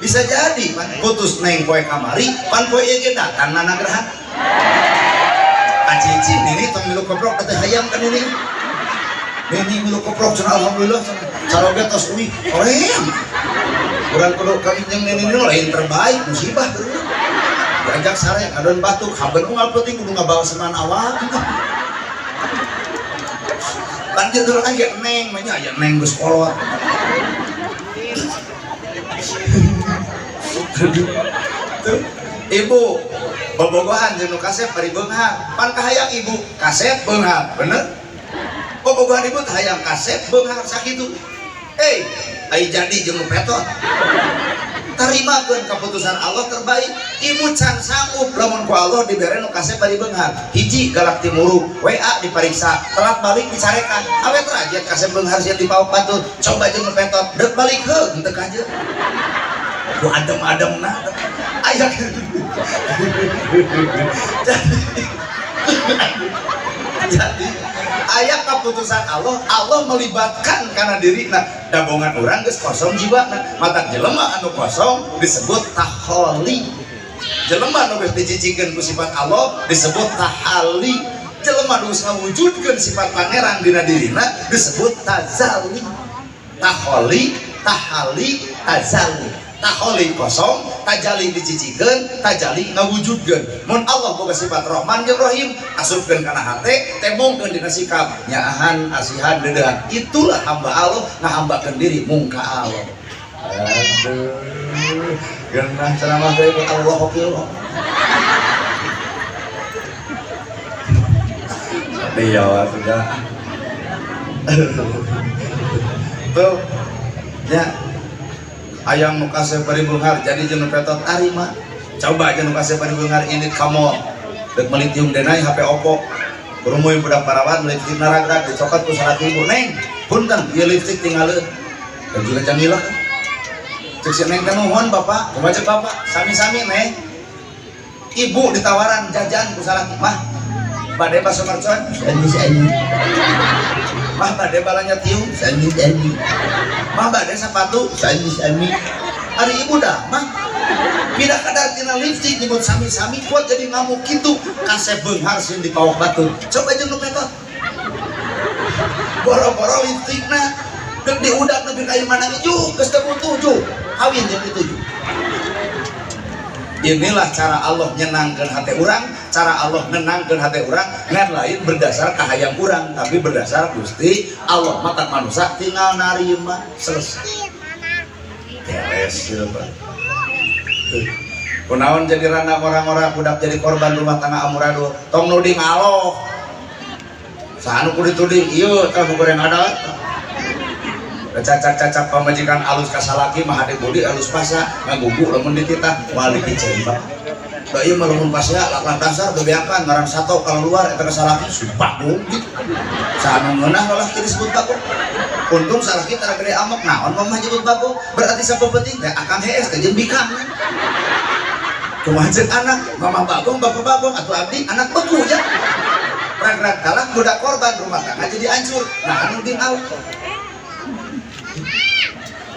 [SPEAKER 1] Bisa jadi pan putus neng poe kamari, pan poe ieu ge datang nana gerhan. Acicin nini tong milu koprok teh hayam kan nini. Nini milu koprok cenah alhamdulillah cenah. Caroge tos uih hoream. Urang kudu kawin jeung nini nu lain terbaik musibah keur. Diajak sare ngadon batuk haben unggal peuting kudu ngabawa seman awak. Lanjut dulu aja neng, mah aya neng geus kolot. Tuh, ibu bobogohan jeung nu kasep bari beunghar. Pan kahayang ibu kasep beunghar, bener? Bobogohan ibu teh hayang kasep beunghar sakitu. Ai jadi jeung nu petot. Tarimakeun keputusan Allah terbaik. Ibu can sanggup lamun ku Allah dibere nu kasep bari beunghar. Hiji galak timuruk, WA dipariksa, telat balik dicarekan. Awet rajat kasep beunghar sieun dipaok batur. Coba jeung nu petot, deuk balik heuh henteu kajeun. Ku adem-ademna aya. Jadi aya keputusan Allah, Allah melibatkan karena diri. Nah, dabongan orang geus kosong jiwana, mata jelema anu kosong disebut taholi. Jelema anu geus dicicingkeun ku sifat Allah disebut tahali. Jelema anu geus ngawujudkeun sifat pangeran dina dirina disebut tazali. Taholi, tahali, tazali. Taholi kosong, tajali dicicikeun, tajali ngawujudkeun. Mun Allah boga sifat Rahman jeung Rahim, asupkeun kana hate, tembongkeun dina sikap, nyaahan, asihan, deudeuhan. Itulah hamba Allah, ngahambakeun diri mung ka Allah. Aduh, geunah ceramah teh Allah wakil. Iya, sudah. Tuh, ya. Ayang nu kasep bari beunghar jadi jeung nu petot tarima. Coba aja nu kasep bari beunghar indit ka mall. Deuk meuli tiung denai HP Oppo. Kurumuy budak parawan meuli lipstik naragrag dicokot ku salaki ibu. Neng, punten ieu lipstik tinggaleun. Dan juga cangila. Cek si neng teh nuhun bapak, kumaha cek bapak? Sami-sami neng. Ibu ditawaran jajan ku salaki, mah bade bakso mercon, sami-sami. Mah bade balanya tiung, sami-sami. Mah bade sepatu, sami-sami. Ari ibu dah, mah pindah kadar tina lipstik nyebut sami-sami kuat jadi ngamuk kitu kasep beunghar sieun dipawok batur. Coba jeung nu petot. Boro-boro lipstikna deuk diudak nepi ka imah nangis juk geus teu butuh juk. Kawin jeung itu juk. Inilah cara Allah nyenangkan hati orang, cara Allah nenangkan hati orang, ngan lain berdasar kahayang orang, tapi berdasar Gusti Allah. Mata manusia tinggal narima selesai. Beres gitu Pak. Kunaon jadi randa orang-orang budak jadi korban rumah tangga amuradul, tong nuding aloh. Saha nu kudu dituding ieu tah nu goreng ada. Cacak-cacak pamajikan alus ka salaki mah hade budi alus pasa ngagugu lamun dititah moal dipiceun Pak. Da ieu mah lamun pasea lak dasar bebeakan ngaran sato keluar eta ka salaki sumpah gitu. Saha nu ngeunah lalaki disebut bagong. Untung salaki tara gede amek naon mamah nyebut bagong berarti sapepeting teh akang hees teh jeung bikang. Kumaha ceuk anak mamah bagong bapak bagong atuh abdi anak beku ya. Rag-rag kalah budak korban rumah tangga jadi hancur. Nah anu ding Allah.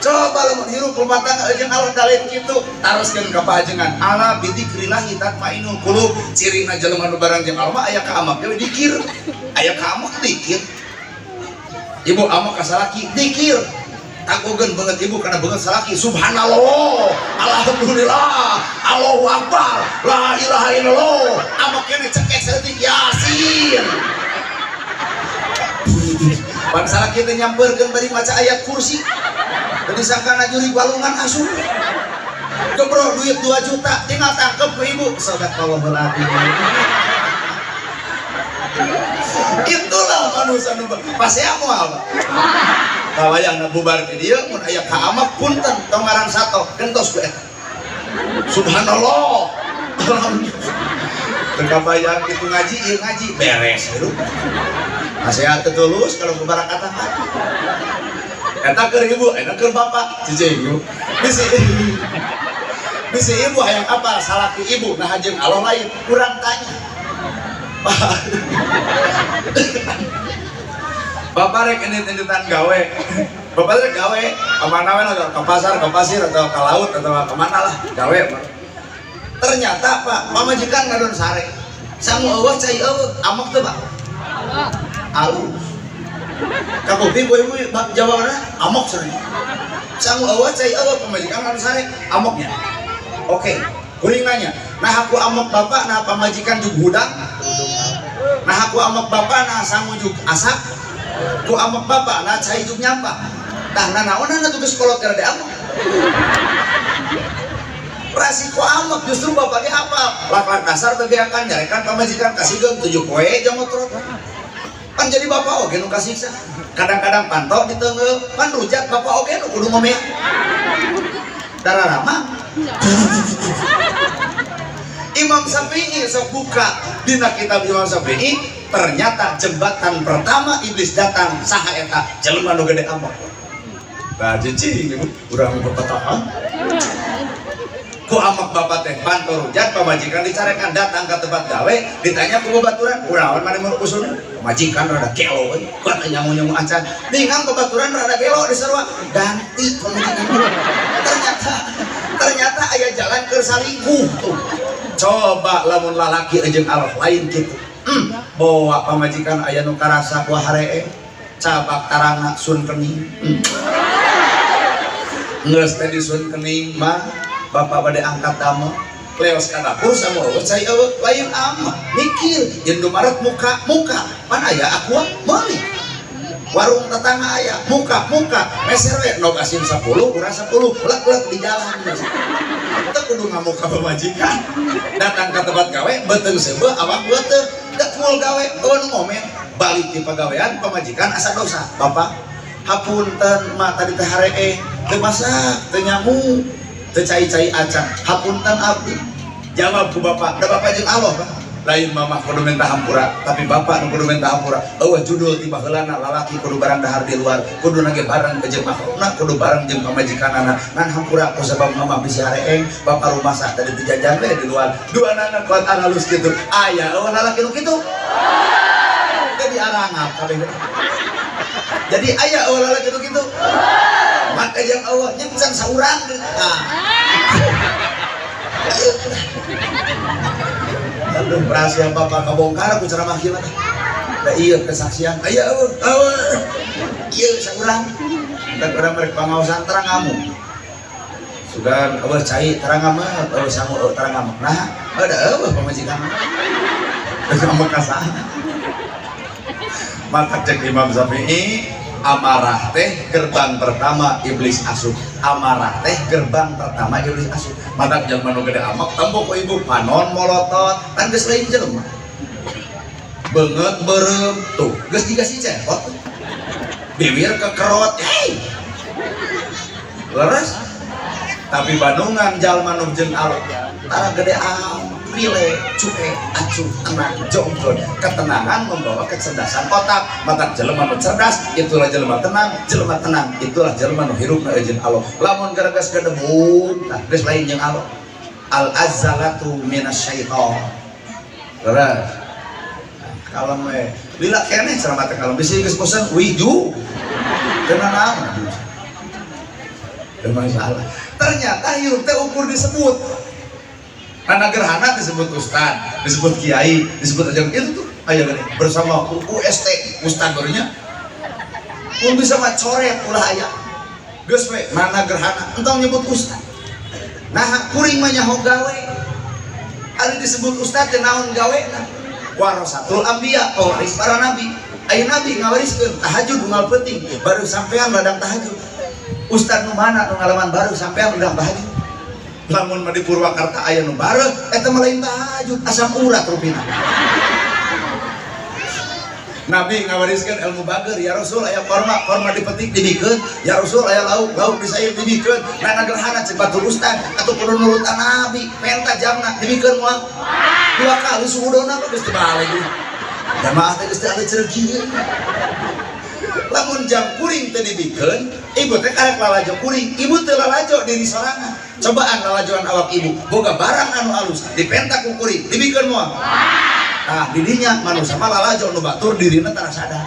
[SPEAKER 1] Coba lamun hirup rumah tangga jeung Allah da lain kitu taroskeun ka pahajengan ala bidzikrillahi tatmainul qulub. Cirina jelema nu barang jeung Allah aya ka amak deui dikir, aya ka amak dikir. Ibu amak ka salaki dikir. Tagogeun beungeut ibu kana beungeut salaki subhanallah, alhamdulillah, Allahu akbar, la ilaha illallah. Amak kene cekek saeutik yasin. Pan salaki teh nyampeurkeun bari maca ayat kursi. Jadi sangkana juri walungan asup. Gebro duit 2 juta tinggal tangkep ke ibu. Sadaqallahul azim. Itulah manusia nu pasea moal Pak. Kawayang bubar di dieu mun aya ka amak punten tong ngaran sato gentos ku eta. Subhanallah. Alhamdulillah. Teu kabayang kitu ngaji ieu ngaji beres hirup. Pasea teu tulus kalau kebarakatan. Eta keur ibu, eta keur bapak, cicing ibu. Bisi bisi ibu hayang apa salaki ibu nah jeung Allah lain kurang tanya. Bapak rek indit-inditan gawe. Bapak rek gawe kemana we lah, ke pasar, ke pasir atau ke laut atau kemana lah gawe. Ternyata Pak, pamajikan ngadon sare. Sangu eueuh cai eueuh, amok teu Pak? Alus. Kakopi ibu-ibu jawabanna amok cenah. Sangu eueuh cai eueuh pamajikan ngadon sare, amoknya. Oke, kuring nanya, nah aku amok bapak, nah pamajikan juga hudang. Nah aku amok bapak, nah sangu juga asak. Ku amok bapak, nah cai juga nyampah. Tah nah naonan atuh geus kolot gara amok. Resiko amok justru bapaknya apa? Lak-lak kasar bebeakan nyarekan pamajikan kasihkeun 7 poe jangotrot. Pan jadi bapak oge nu kasiksa. Kadang-kadang pantau ditengeul, pan rujak bapak oge nu kudu ngomean. Darah ramah. Imam Syafi'i sok buka dina kitab Imam Syafi'i, ternyata jembatan pertama iblis datang saha eta jelema nu gede amok. Bah cicing urang pepatahan. Ku amak bapak teh panto rujat, pamajikan dicarekan. Datang ke tempat gawe, ditanya ku babaturan, kunaon maneh mun usulna? Pamajikan rada gelo euy, kuat nyangu-nyangu acan. Ningang babaturan rada gelo disarua, ganti pamajikan. Ternyata aya jalan keur salingkuh tuh. Coba lamun lalaki jeung Allah lain kitu. Bawa pamajikan aya nu karasa ku haree, cabak tarangna sun kening. Geus teh disun kening mah bapak bade angkat damel leos ka dapur sama eueuh cai eueuh lain ama mikir Indomaret muka muka pan aya aqua meuli warung tetangga aya muka muka meser we nog asin 10 kurang 10 lek-lek di jalan teu kudu ngamuk ka pamajikan. Datang ka tempat gawe beuteung seubeuh awak beuteung dek mul gawe eueuh nu ngomen. Balik di pagawean pamajikan asa dosa, bapak hapunten ma tadi teh haree teu masak teu nyamu teu cai-cai acan, hapunten abdi. Jawab ku bapak, da bapak jeung Allah Pak. Lain mamah kudu minta hampura, tapi bapak nu kudu minta hampura. Eueuh judul ti baheulana lalaki kudu barang dahar di luar, kudu nage bareng ke jeung makhlukna, kudu bareng jeung pamajikanana. Ngan hampura ku sabab mamah bisi hareeng, bapak rumah tadi teu jajan we di luar. Duanana kuat alus kitu. Aya eueuh lalaki nu kitu? Jadi arangap kabeh. Jadi aya eueuh lalaki nu kitu? Maka yang Allah nya can saurang. Nah. Aduh, rahasia bapak kabongkar ku ceramah kieu mah. Da ieu kesaksian. Aya eueuh, eueuh. Ieu saurang. Dan urang merek pangaosan terang ngamuk. Sugan eueuh cai terang ngamuk, eueuh sangu terang ngamuk. Nah, ada eueuh pamajikan. Geus ngamuk ka saha? Maka cek Imam Syafi'i, amarah teh gerbang pertama iblis asup. Amarah teh gerbang pertama iblis asup. Matak jelema nu gede amak tempo ku ibu panon molotot kan geus lain jelema. Beungeut beureum tuh geus jiga si cepot. Bibir kekerot, hey. Leres. Tapi bandungan jalma nu jeung Allah tara gede amak, rile, cuek, acuh, tenang, jongjon. Ketenangan membawa kecerdasan otak. Matak jelema nu cerdas, itulah jelema tenang, jelema tenang, itulah jelema nu hirupna eujeun Allah. Lamun geus gedebuk, tah geus lain jeung Allah. Al azzalatu minasyaiton. Leres. Kalem we. Lila keneh ceramah teh kalem bisi geus bosan wiju. Teu naon. Teu masalah. Ternyata hirup teh ukur disebut. Karena gerhana disebut ustad, disebut kiai, disebut aja itu tuh. Ayo gini, bersama UST, ustad barunya. Pun bisa mah coret ulah aya. Geus we, mana gerhana, entong nyebut ustad. Nah, kuring mah nyaho gawe. Ari disebut ustad teh naon gawena? Warasatul anbiya, pewaris para nabi. Aya nabi ngawariskeun tahajud unggal peuting, baru sampean ladang tahajud. Ustad nu mana nu ngalaman baru sampean ladang tahajud? Lamun mah di Purwakarta aya nu bareuh eta mah lain tahajud, asam urat rupina. Nabi ngawariskeun ilmu bager, ya Rasul aya korma, korma dipetik dibikeun, ya Rasul aya lauk, lauk disair dibikeun. Nah gerhana cek batur ustad atuh kudu nurutan Nabi, menta jamna dibikeun moal. Dua kali suudona geus teu balik. Jamaah teh geus teu aya ceregieu. Lamun jam kuring teu dibikeun, ibu teh karek lalajo kuring, ibu teu lalajo diri sorangan. Cobaan lalajoan awak ibu, boga barang anu alus, dipenta ku kuring, dibikeun moal. Nah, didinya manusia mah lalajo nu batur dirina tara sadar.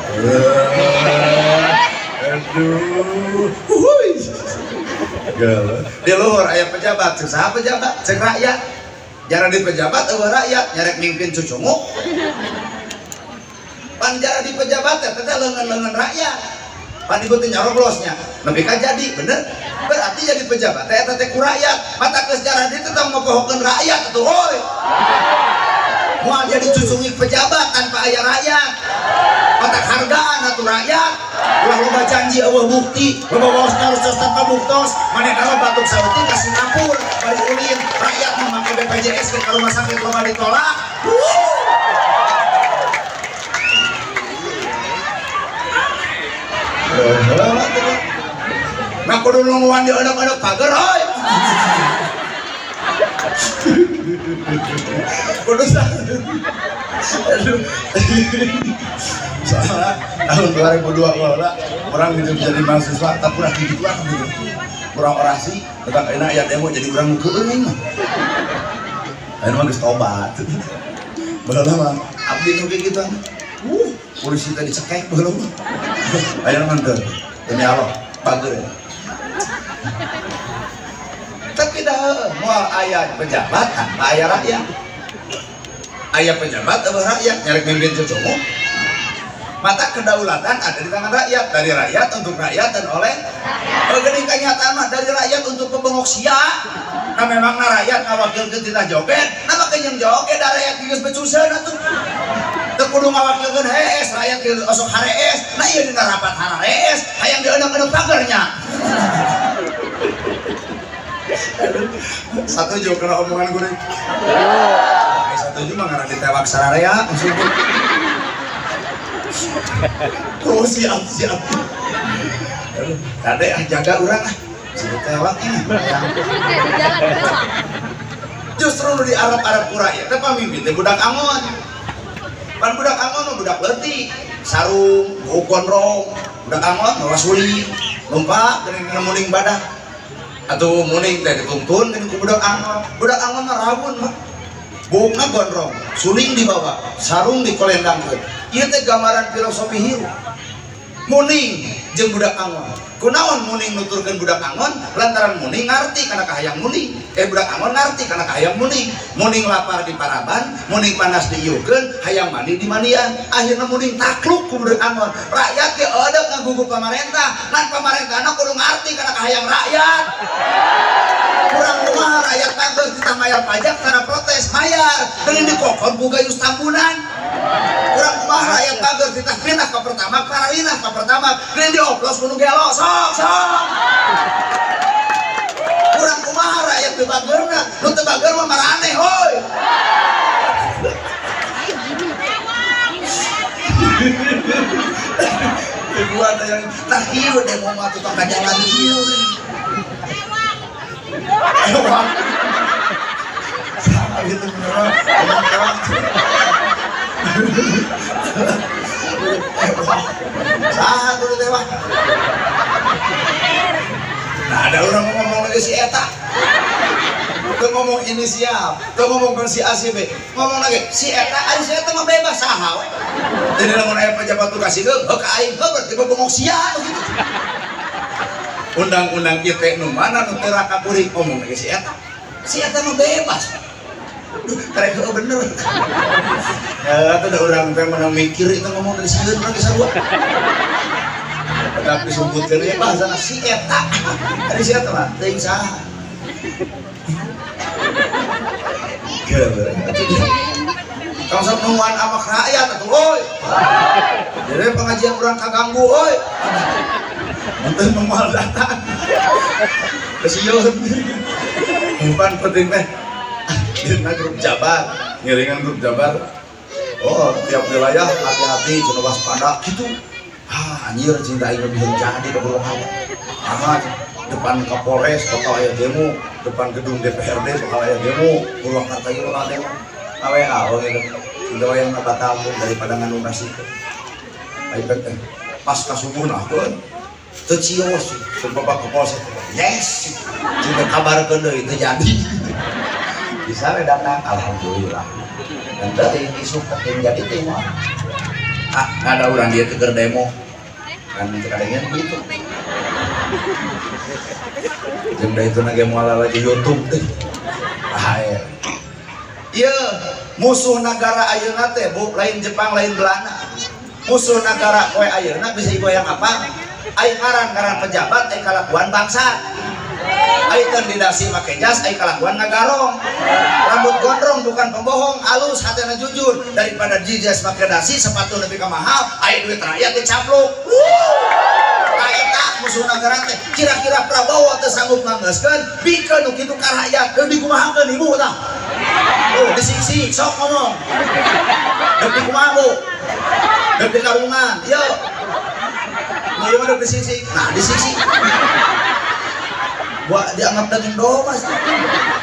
[SPEAKER 1] Aduh, huhuy. Galau. Di luhur aya pejabat, cek saha pejabat? Cek rakyat. Jarang di pejabat eueuh rakyat, nyarek mimpin cucunguk. Pan jarang di pejabat teh teh leungeun-leungeun rakyat. Pan ibu teh nyaroblosnya. Nepi ka jadi, bener? Berarti jadi pejabat teh eta teh ku rakyat. Mata geus jarang ditu tong mopohokeun rakyat atuh euy. Moal jadi cucungik pejabat tanpa aya rakyat. Matak hargaan atuh rakyat. Ulah loba janji eueuh bukti, loba waos nyarostos tanpa buktos. Manehna mah batuk saeutik ka Singapura, bari ulin. Rakyat mah make BPJS ke rumah sakit loba ditolak. Nah kudu nungguan di enek-enek pager euy. Kudu aduh. Soalnya tahun 2002 lah orang gitu jadi mahasiswa tak pernah gitu lah gitu. Kurang orasi tentang ayeuna aya demo jadi urang nu keueung aing mah. Ayeuna mah geus tobat. Baheula mah abdi nu kieu kitu. Polisi teh dicekek baheula mah. Ayeuna mah teu. Demi Allah, bager. Tapi dah moal aya pejabat tanpa aya rakyat. Aya pejabat euweuh rakyat nyarek mimpin cucumu. Mata kedaulatan ada di tangan rakyat, dari rakyat untuk rakyat dan oleh rakyat. Oh, geuning kenyataan mah dari rakyat untuk pembengok sia. Nah memang na rakyat ngawakilkeun tina joget, nah mah kenyang joget da rakyat geus becuseun atuh. Teu kudu ngawakilkeun hees, rakyat geus osok harees. Nah ieu dina rapat harees, hayang dieuneuh-euneuh pagernya. Satu juga kena omongan gue. Satu juga mah ngarana ditewak sararea maksudnya. Oh siap siap. Kade ah jaga urang ah. Si ditewak ini. Justru nu di Arab-Arab ku rakyat teh pamimpin teh budak angon. Pan budak angon mah budak leutik, sarung, buuk gondrong, budak angon mawa suling, lompat geuning muning badak. Atuh muning teh dituntun geuning ku budak angon. Budak angon mah rawun mah. Buukna gondrong, suling dibawa, sarung dikolendangkeun. Ieu teh gambaran filosofi hirup. Muning jeung budak angon. Kunaon muning nuturkeun budak angon? Lantaran muning ngarti kana kahayang muning. Budak angon ngarti kana kahayang muning. Muning lapar di paraban, muning panas diiukeun, hayang mandi di mandian. Akhirna muning takluk ku budak angon. Rakyat ge eudeuk ngagugu pamarentah. Ngan pamarentahna kudu ngarti kana kahayang rakyat. Kurang kumaha rakyat kageur titah mayar pajak tara protes mayar. Geuning dikokor ku gayus tambunan. Kurang kumaha rakyat kageur titah pindah ka pertama pararinah ka pertama geuning dioplos kudu gelo sok sok. Kurang kumaha rakyat teu bageurna, nu teu bager mah maraneh hoi. Dibuat yang tah kieu demo mah tukang ka jalan kieu. Sama gitu beneran. Saha tuh teh mah. Nah ada orang ngomong lagi si eta. Tuh ngomong ini siap, tuh ngomong kan si A si B, ngomong lagi si eta, ari si eta mah bebas saha we. Jadi lamun aya pejabat tuh kasih heuh ka aing, heuh berarti bobongok sia begitu. Undang-undang ITE nu mana nu teu raka kuring ngomong lagi si eta. Si eta mah bebas. Duh, karek heuh bener. Ya atuh da urang teh menang mikir itu ngomong dari sieun urang ge sarua. Tapi sebutkeun we bahasana si eta. Ari si eta mah teuing saha. Tong sok nungguan awak rakyat atuh euy. Jadi pengajian urang kaganggu euy. Mun moal datang. Kesieun. Umpan penting teh. Dina grup Jabar, ngiringan grup Jabar. Oh, tiap wilayah hati-hati cenah waspada gitu. Ah, anjir cinta aing lebih jadi ka Purwakarta. Ah, depan Kapolres bakal aya demo, depan gedung DPRD bakal aya demo, Purwakarta ieu bakal demo. AWA oh gitu. Cinta wayang kabatalkeun daripada nganunasikeun. Aing teh pas ka subuh nah teu cios teu bapak Kapolsek. Yes. Cinta kabarkeun deui teu jadi. Bisa we datang alhamdulillah. Dan teuing isuk teh jadi teh mah. Ah, nggak ada orang dia teger demo. Kan kadangnya begitu. Jeung da itu nage moal lagi YouTube teh. Bahaya. Ieu musuh negara ayeuna teh bu lain Jepang lain Belanda. Musuh negara koe ayeuna bisa digoyang apa? Ai ngaran-ngaran pejabat ai kalakuan bangsa. Ai teu didasi make jas ai kalakuan ngagarong. Rambut gondrong bukan pembohong, alus hatena jujur daripada dijas make dasi sepatu lebih ka mahal, ai duit rakyat dicaplok. Eta musuh negara teh kira-kira Prabowo teu sanggup nganggeuskeun bikeun nu kitu ka rakyat deui dikumahakeun ibu tah. Oh, disisik sok ngomong. Deuk dikumaha bu? Deuk dikarungan, yuk. Nu ieu mah deuk disisik. Nah, disisik. Buat dianggap daging domba sih.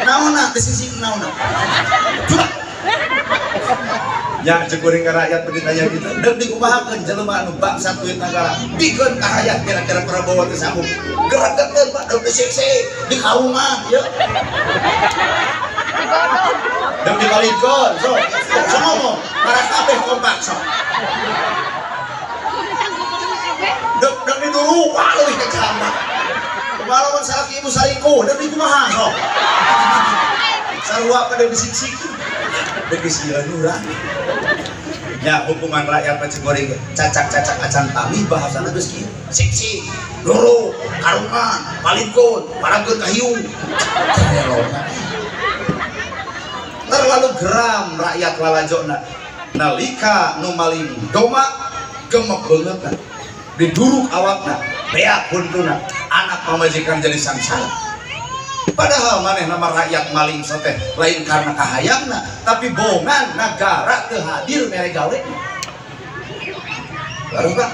[SPEAKER 1] Naonna disisik naonna. Coba. Ya, cek kuring ka rakyat ditanya gitu. Deuk dikumahakeun jelema anu bangsat duit negara. Bikeun ka rakyat kira-kira Prabowo teh sanggup. Geregekeun Pak, deuk disiksa di karungan ya. Deuk dibalikeun, sok. Sok ngomong, para kabeh kompak sok. Deuk deuk diduruk, wah leuwih kejam Pak. Kumaha lamun salaki ibu salingkuh, deuk dikumaha sok. Sarua pada disiksik. Deuk disieun urang. Ya hukuman rakyat mah cek goreng cacak-cacak acan tali bahasana geus kieu. Siksi, duruk, karungan, palingkun, parangkeun ka hiu. Terlalu geram rakyat lalajona. Nalika nu maling doma gemek beungeutna. Diduruk awakna, beak huntuna, anak pamajikan jadi sangsara. Padahal maneh nama rakyat maling sote lain karena kahayangna, tapi bongan negara teu hadir mere gawe. Baru Pak,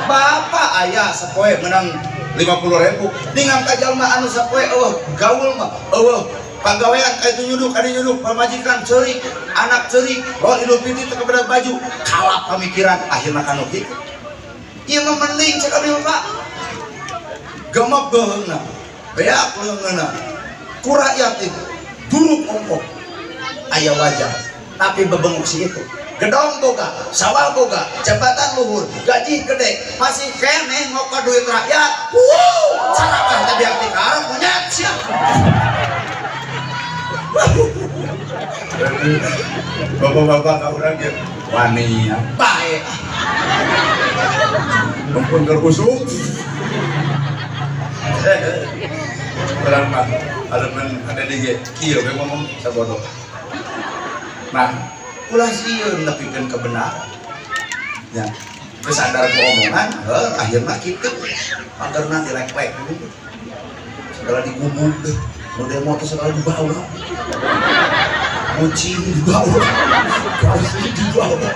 [SPEAKER 1] bapak ayah sapoe menang 50.000, ningang ka jalma anu sapoe eueuh gaul mah, eueuh pagawean ka itu nyuduk, ka dieu nyuduk, pamajikan ceurik, anak ceurik, lo Idul Fitri teu kepada baju, kalap pamikiran akhirna kanu kitu. Ieu mah mending cek abdi mah Pak. Gemek beungeutna, beak leungeunna. Ku rakyat itu duruk ongkoh aya wajah tapi bebenguk si itu gedong boga sawah boga jabatan luhur gaji gede masih keneh ngoka duit rakyat. Wow, sarakah tadi yang dikarep monyet sia. Bapak-bapak ka urang ge wani ya bae mumpun keur usum. Urang mah ada men ada di ge kieu we ngomong sabodoh. Nah, ulah sieun nepikeun kebenaran. Ya, geus sadar ku omongan, heuh akhirna kitu. Pagerna dilek-lek. Segala digubuk deh. Nu demo teh segala dibawa. Kucing dibawa. Kucing dibawa.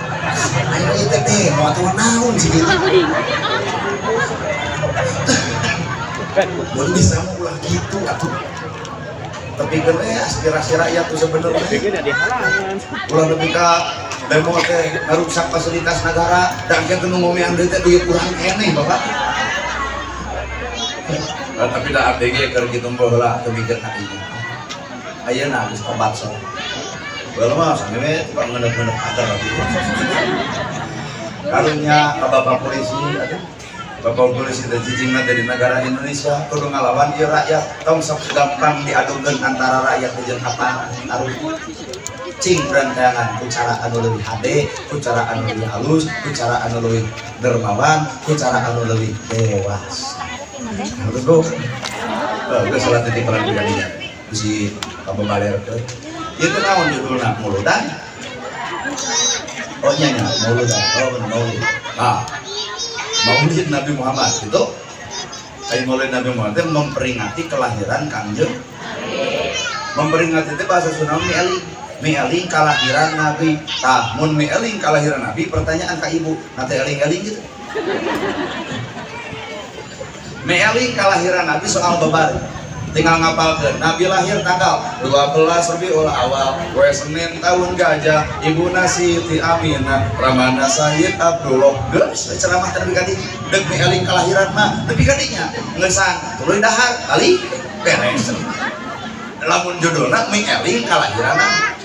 [SPEAKER 1] Ayo ieu teh demo atuh naon sih gitu. Mun bisa mah ulah gitu atuh. Tapi kan aspirasi rakyat tuh sebenarnya. Ulah lebih ka demo teh ngarusak fasilitas negara dan ke nu ngomean deui teh duit urang keneh Bapak. Nah, tapi da abdi ge keur kitu mah heula teu mikir ka ieu. Ayeuna geus tobat sok. Baheula mah sampe tukang ngeuneup-ngeuneup agar gitu. Karunya ka Bapak polisi atuh. Bapak polisi teh cicingna teh di negara Indonesia kudu ngalawan ieu rakyat tong sok gampang diadukeun antara rakyat jeung aparat arus cing urang tayangan ku cara anu leuwih hade, ku cara anu leuwih halus, ku cara anu leuwih dermawan, ku cara anu leuwih dewasa. Harus go. Geus salah titip peran pribadinya. Bisi kababalerkeun. Ieu teh naon judulna? Muludan. Oh nya nya, muludan. Oh bener maulid. Ah. Maulid Nabi Muhammad itu ayo Maulid Nabi Muhammad itu memperingati kelahiran Kangjeng. Memperingati itu bahasa Sunda mieling. Mieling kelahiran Nabi. Tah mun mieling kelahiran Nabi pertanyaan ka ibu, nanti eling-eling gitu. Mieling kelahiran Nabi soal babari. Tinggal ngapalkeun Nabi lahir tanggal 12 Rabiul Awal, poe Senin tahun gajah, ibuna Siti Aminah, ramana Sayyid Abdullah. Geus ceramah teh nepi ka dinya. Deuk mieling kelahiran mah nepi ka dinya. Ngeusan tuluy dahar balik beres. Lamun judulna mieling kalahiran Nabi.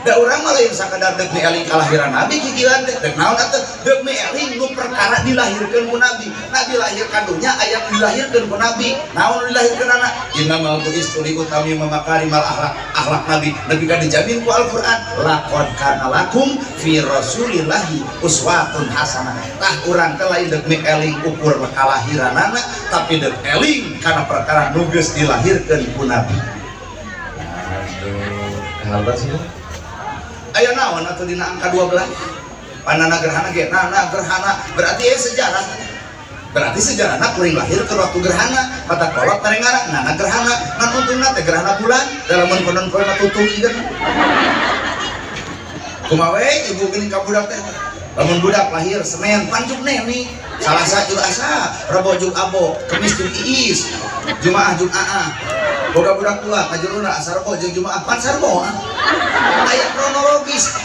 [SPEAKER 1] Da urang mah lain sakadar deuk mieling kalahiran Nabi kikieuan teh deuk naon atuh deuk mieling nu perkara dilahirkeun ku Nabi. Nabi lahir ka dunya aya nu dilahirkeun ku Nabi. Naon nu dilahirkeun anak? Innamal bu'istu li utammima makarimal akhlak. Akhlak Nabi nepi ka dijamin ku Al-Qur'an laqad kana lakum fi rasulillahi uswatun hasanah. Tah urang teh lain deuk mieling ukur kalahiranana tapi deuk eling kana perkara nu geus dilahirkeun ku Nabi. Aduh, kahartos sih. Aya naon atuh dina angka 12? Panana gerhana ge, nana gerhana berarti ya sejarah. Berarti sejarahna kuring lahir ke waktu gerhana, mata kolot tarengara nana gerhana, ngan untungna teh gerhana bulan, da lamun konon poe mah tutung ieu. Kumaha we ibu geuning ka budak teh? Lamun budak lahir Senin panjuk neni, Salasa jeung Asa, Rebo jeung Abo, Kemis jeung Iis, Jumaah jeung Aa. Boga budak tua kajuruna asa Rebo jeung Jumaah pan sarbo. Aya kronologis.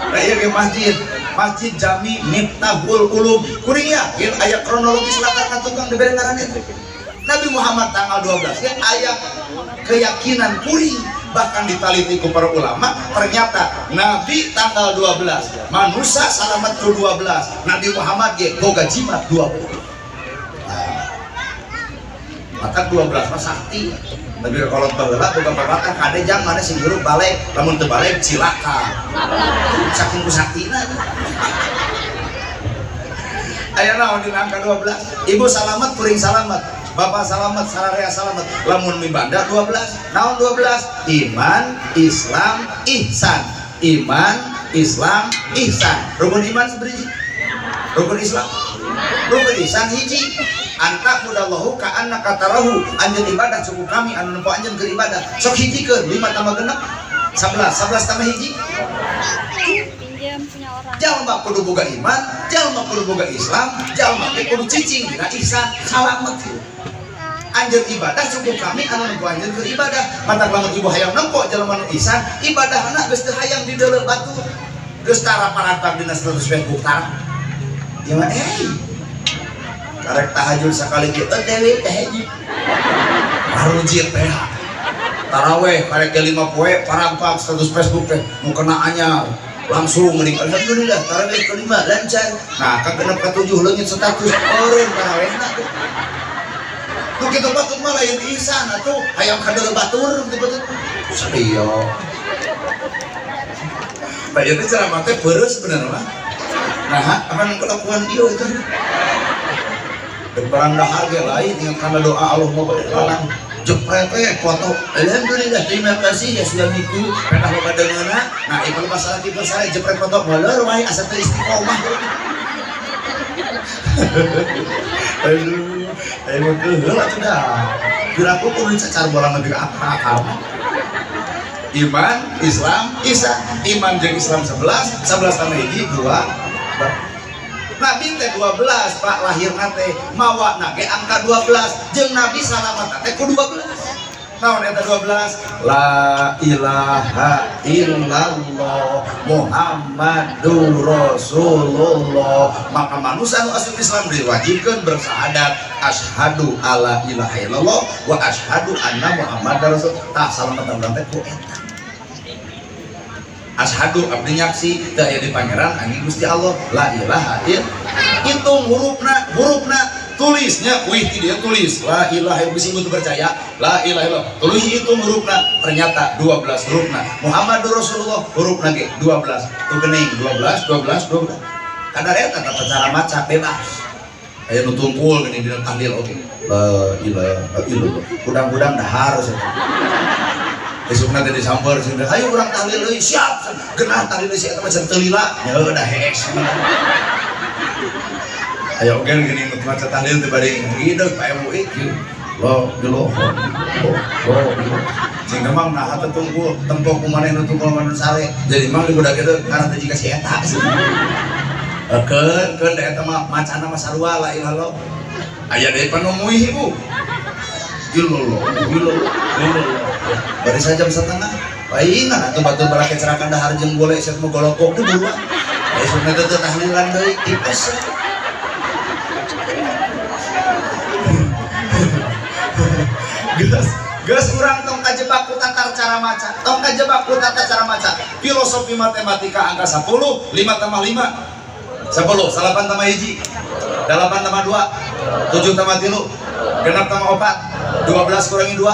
[SPEAKER 1] Nah ieu ge masjid, Masjid Jami Miftahul Ulum. Kuring yakin aya kronologis latar tukang dibere ngaran eta. Nabi Muhammad tanggal 12 ya aya keyakinan kuring, bahkan ditaliti ku para ulama ternyata Nabi tanggal 12 manusia salamet ku 12, Nabi Muhammad ge boga jimat 12. Nah, maka 12 mah sakti. Tapi kalau baheula boga pepatah kade jang mana sing hirup balik, lamun teu balik cilaka. Saking ku saktina. Aya naon dina angka 12? Ibu salamet, kuring salamet. Bapak salamet, sararea salamet. Lamun mibanda 12. Naon 12? Iman, Islam, ihsan. Iman, Islam, ihsan. Rukun iman sabaraha? Rukun Islam. Rukun ihsan hiji. Anta mudallahu ka annaka tarahu. Anjeun ibadah cukup kami anu nempo anjeun keur ibadah. Sok hijikeun 5 tambah genep 11, 11 tambah hiji.
[SPEAKER 2] Pinjam punya orang.
[SPEAKER 1] Jalma kudu boga iman, jalma kudu boga Islam, jalma ge kudu cicing dina ihsan, salamet. Anjeun ibadah cukup kami anu nempo anjeun keur ibadah. Matak lamun ibu hayang nempo jalma nu ihsan, ibadahna geus teu hayang dideuleu batur. Geus tara parantak dina status Facebook tara. Ieu mah karek tahajud sakali ge dewe tahajud. Marujit teh. Taraweh karek ge 5 poe parampak status Facebook teh nu kena anyar. Langsung mending alhamdulillah taraweh kelima lancar. Nah, ka genep ka 7 leungit status eureun tarawehna tuh. Nu kitu patut mah lain ihsan atuh, hayang kadeuleu batur kitu patut. Sadio. Nah, ieu teh ceramah teh peureuh bener mah. Nah, apa nu kelakuan ieu itu? Barang dahar ge lain ingat kana doa Allahumma barik lana. Jepret teh foto. Alhamdulillah terima kasih ya suamiku. Pedah loba deungeunna. Nah, ieu masalah tipe saya jepret foto molor wae asa teu istiqomah. Aduh, ayo mah keheul atuh dah. Piraku kudu cacar bola nepi ka akar. Iman, Islam, Ihsan. Iman jeung Islam 11, 11 tambah hiji 2. Nabi teh 12 Pak lahirna teh mawa ge angka 12 jeung Nabi salamat teh ku 12. Naon eta 12? La ilaha illallah Muhammadur Rasulullah. Maka manusia nu asup Islam diwajibkeun bersahadat asyhadu alla ilaha illallah wa asyhadu anna Muhammadar Rasul. Tah salamatan urang teh ku eta. Asyhadu abdi nyaksi teu aya di pangeran angin Gusti Allah la ilaha illallah. Hitung hurufna, hurufna tulisnya, wih dia tulis la ilaha illallah, bisi teu percaya la ilaha illallah, tulis hitung hurufna, ternyata 12 hurufna. Muhammadur Rasulullah hurufna ge 12. Tuh geuning 12 12 12. Kadar eta tata cara maca bebas. Aya nu tumpul geuning dina tahlil oge. La ilaha illallah. Hudang-hudang dahar cenah. Besokna teh disamper cenah, ayo urang tahlil euy, siap. Genah tahlil si eta mah cenah teu lila. Nya heuh da hees. Ayo oge geuning nu maca tahlil teh bari ngideug Pak MUI kieu. La ilaha illallah. Cing memang nah teu tungkul, tempo ku maneh nu tungkul mah nu sare. Jadi mang di budak kitu ngarah teh jiga si eta. Keun keun da eta mah macana mah sarua la ilaha illallah. Aya deui panemui ibu. Illallah, illallah, illallah. Bari sajam setengah. Paingan atuh batur barake cerakan dahar jeung gole set mah golokok teh buruan. Esukna teh tahlilan deui tipes. Geus, geus urang tong kajebak ku tata cara maca. Tong kajebak ku tata cara maca. Filosofi matematika angka 10, 5 tambah 5 10, 8 tambah hiji, 8 tambah 2, 7 tambah 3, genap tambah 4, 12 kurangi 2.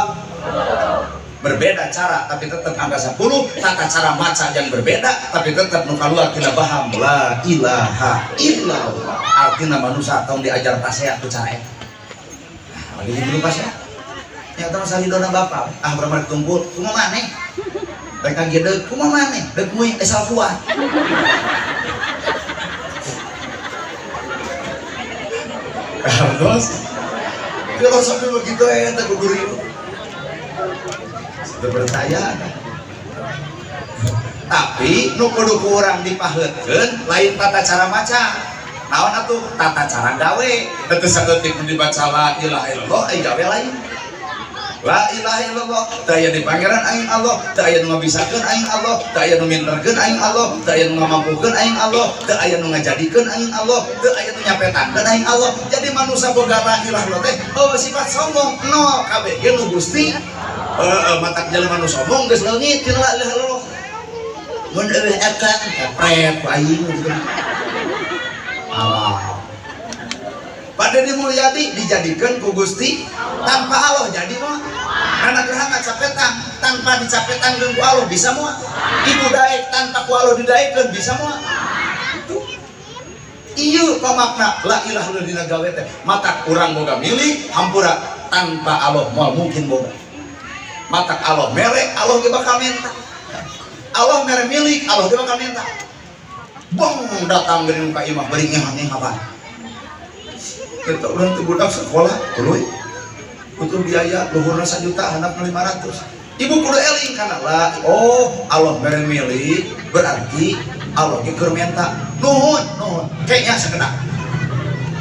[SPEAKER 1] Berbeda cara tapi tetap angka 10, tata cara maca yang berbeda tapi tetap nu kaluar tina baham la ilaha illallah. Artina manusia tong diajar pasea ku cara eta. Nah, lagi dulu pasea. Nya tong saridona bapak, ah urang rek tumpul, kumaha maneh? Rek ngagedeg, kumaha maneh? Rek muih asal kuat. Carlos, filosofi begitu ya, tak guru ibu. Sudah percaya. Tapi nu kudu ku urang dipaheutkeun lain tata cara maca. Naon atuh tata cara gawe. Teu saeutik nu dibaca la ilaha illallah ai gawe lain. La ilaha illallah, teu aya di pangeran aing Allah, teu aya nu ngabisakeun aing Allah, teu aya nu minterkeun aing Allah, teu aya nu ngamampukeun aing Allah, teu aya nu ngajadikeun aing Allah, teu aya nu nyapetankeun aing Allah. Jadi manusia boga la ilaha illallah teh oh sifat sombong nol kabeh ge nu Gusti. Heeh, matak jelema nu sombong geus leungit tina la ilaha illallah. Mun eueuh eta kepret ku aing gitu. Allah. Pak Deddy Mulyadi dijadikan ku Gusti tanpa Allah jadi mah. Karena gerhana capetan tanpa dicapetan ku Allah bisa moal. Ibu daek tanpa ku Allah didaekeun bisa moal. Itu ieu pamakna la ilaha illallah dina gawe teh. Matak urang boga milik hampura tanpa Allah moal mungkin boga. Matak Allah mere, Allah ge bakal minta. Allah mere milik, Allah ge bakal minta. Bong datang dari muka imah beri ngehan-ngehan. Kita urang teh budak sekolah tuluy butuh biaya luhurna 1 juta handapna 500. Ibu kudu eling kana la oh Allah mere milik berarti Allah ge keur minta nuhun nuhun kayaknya sakedak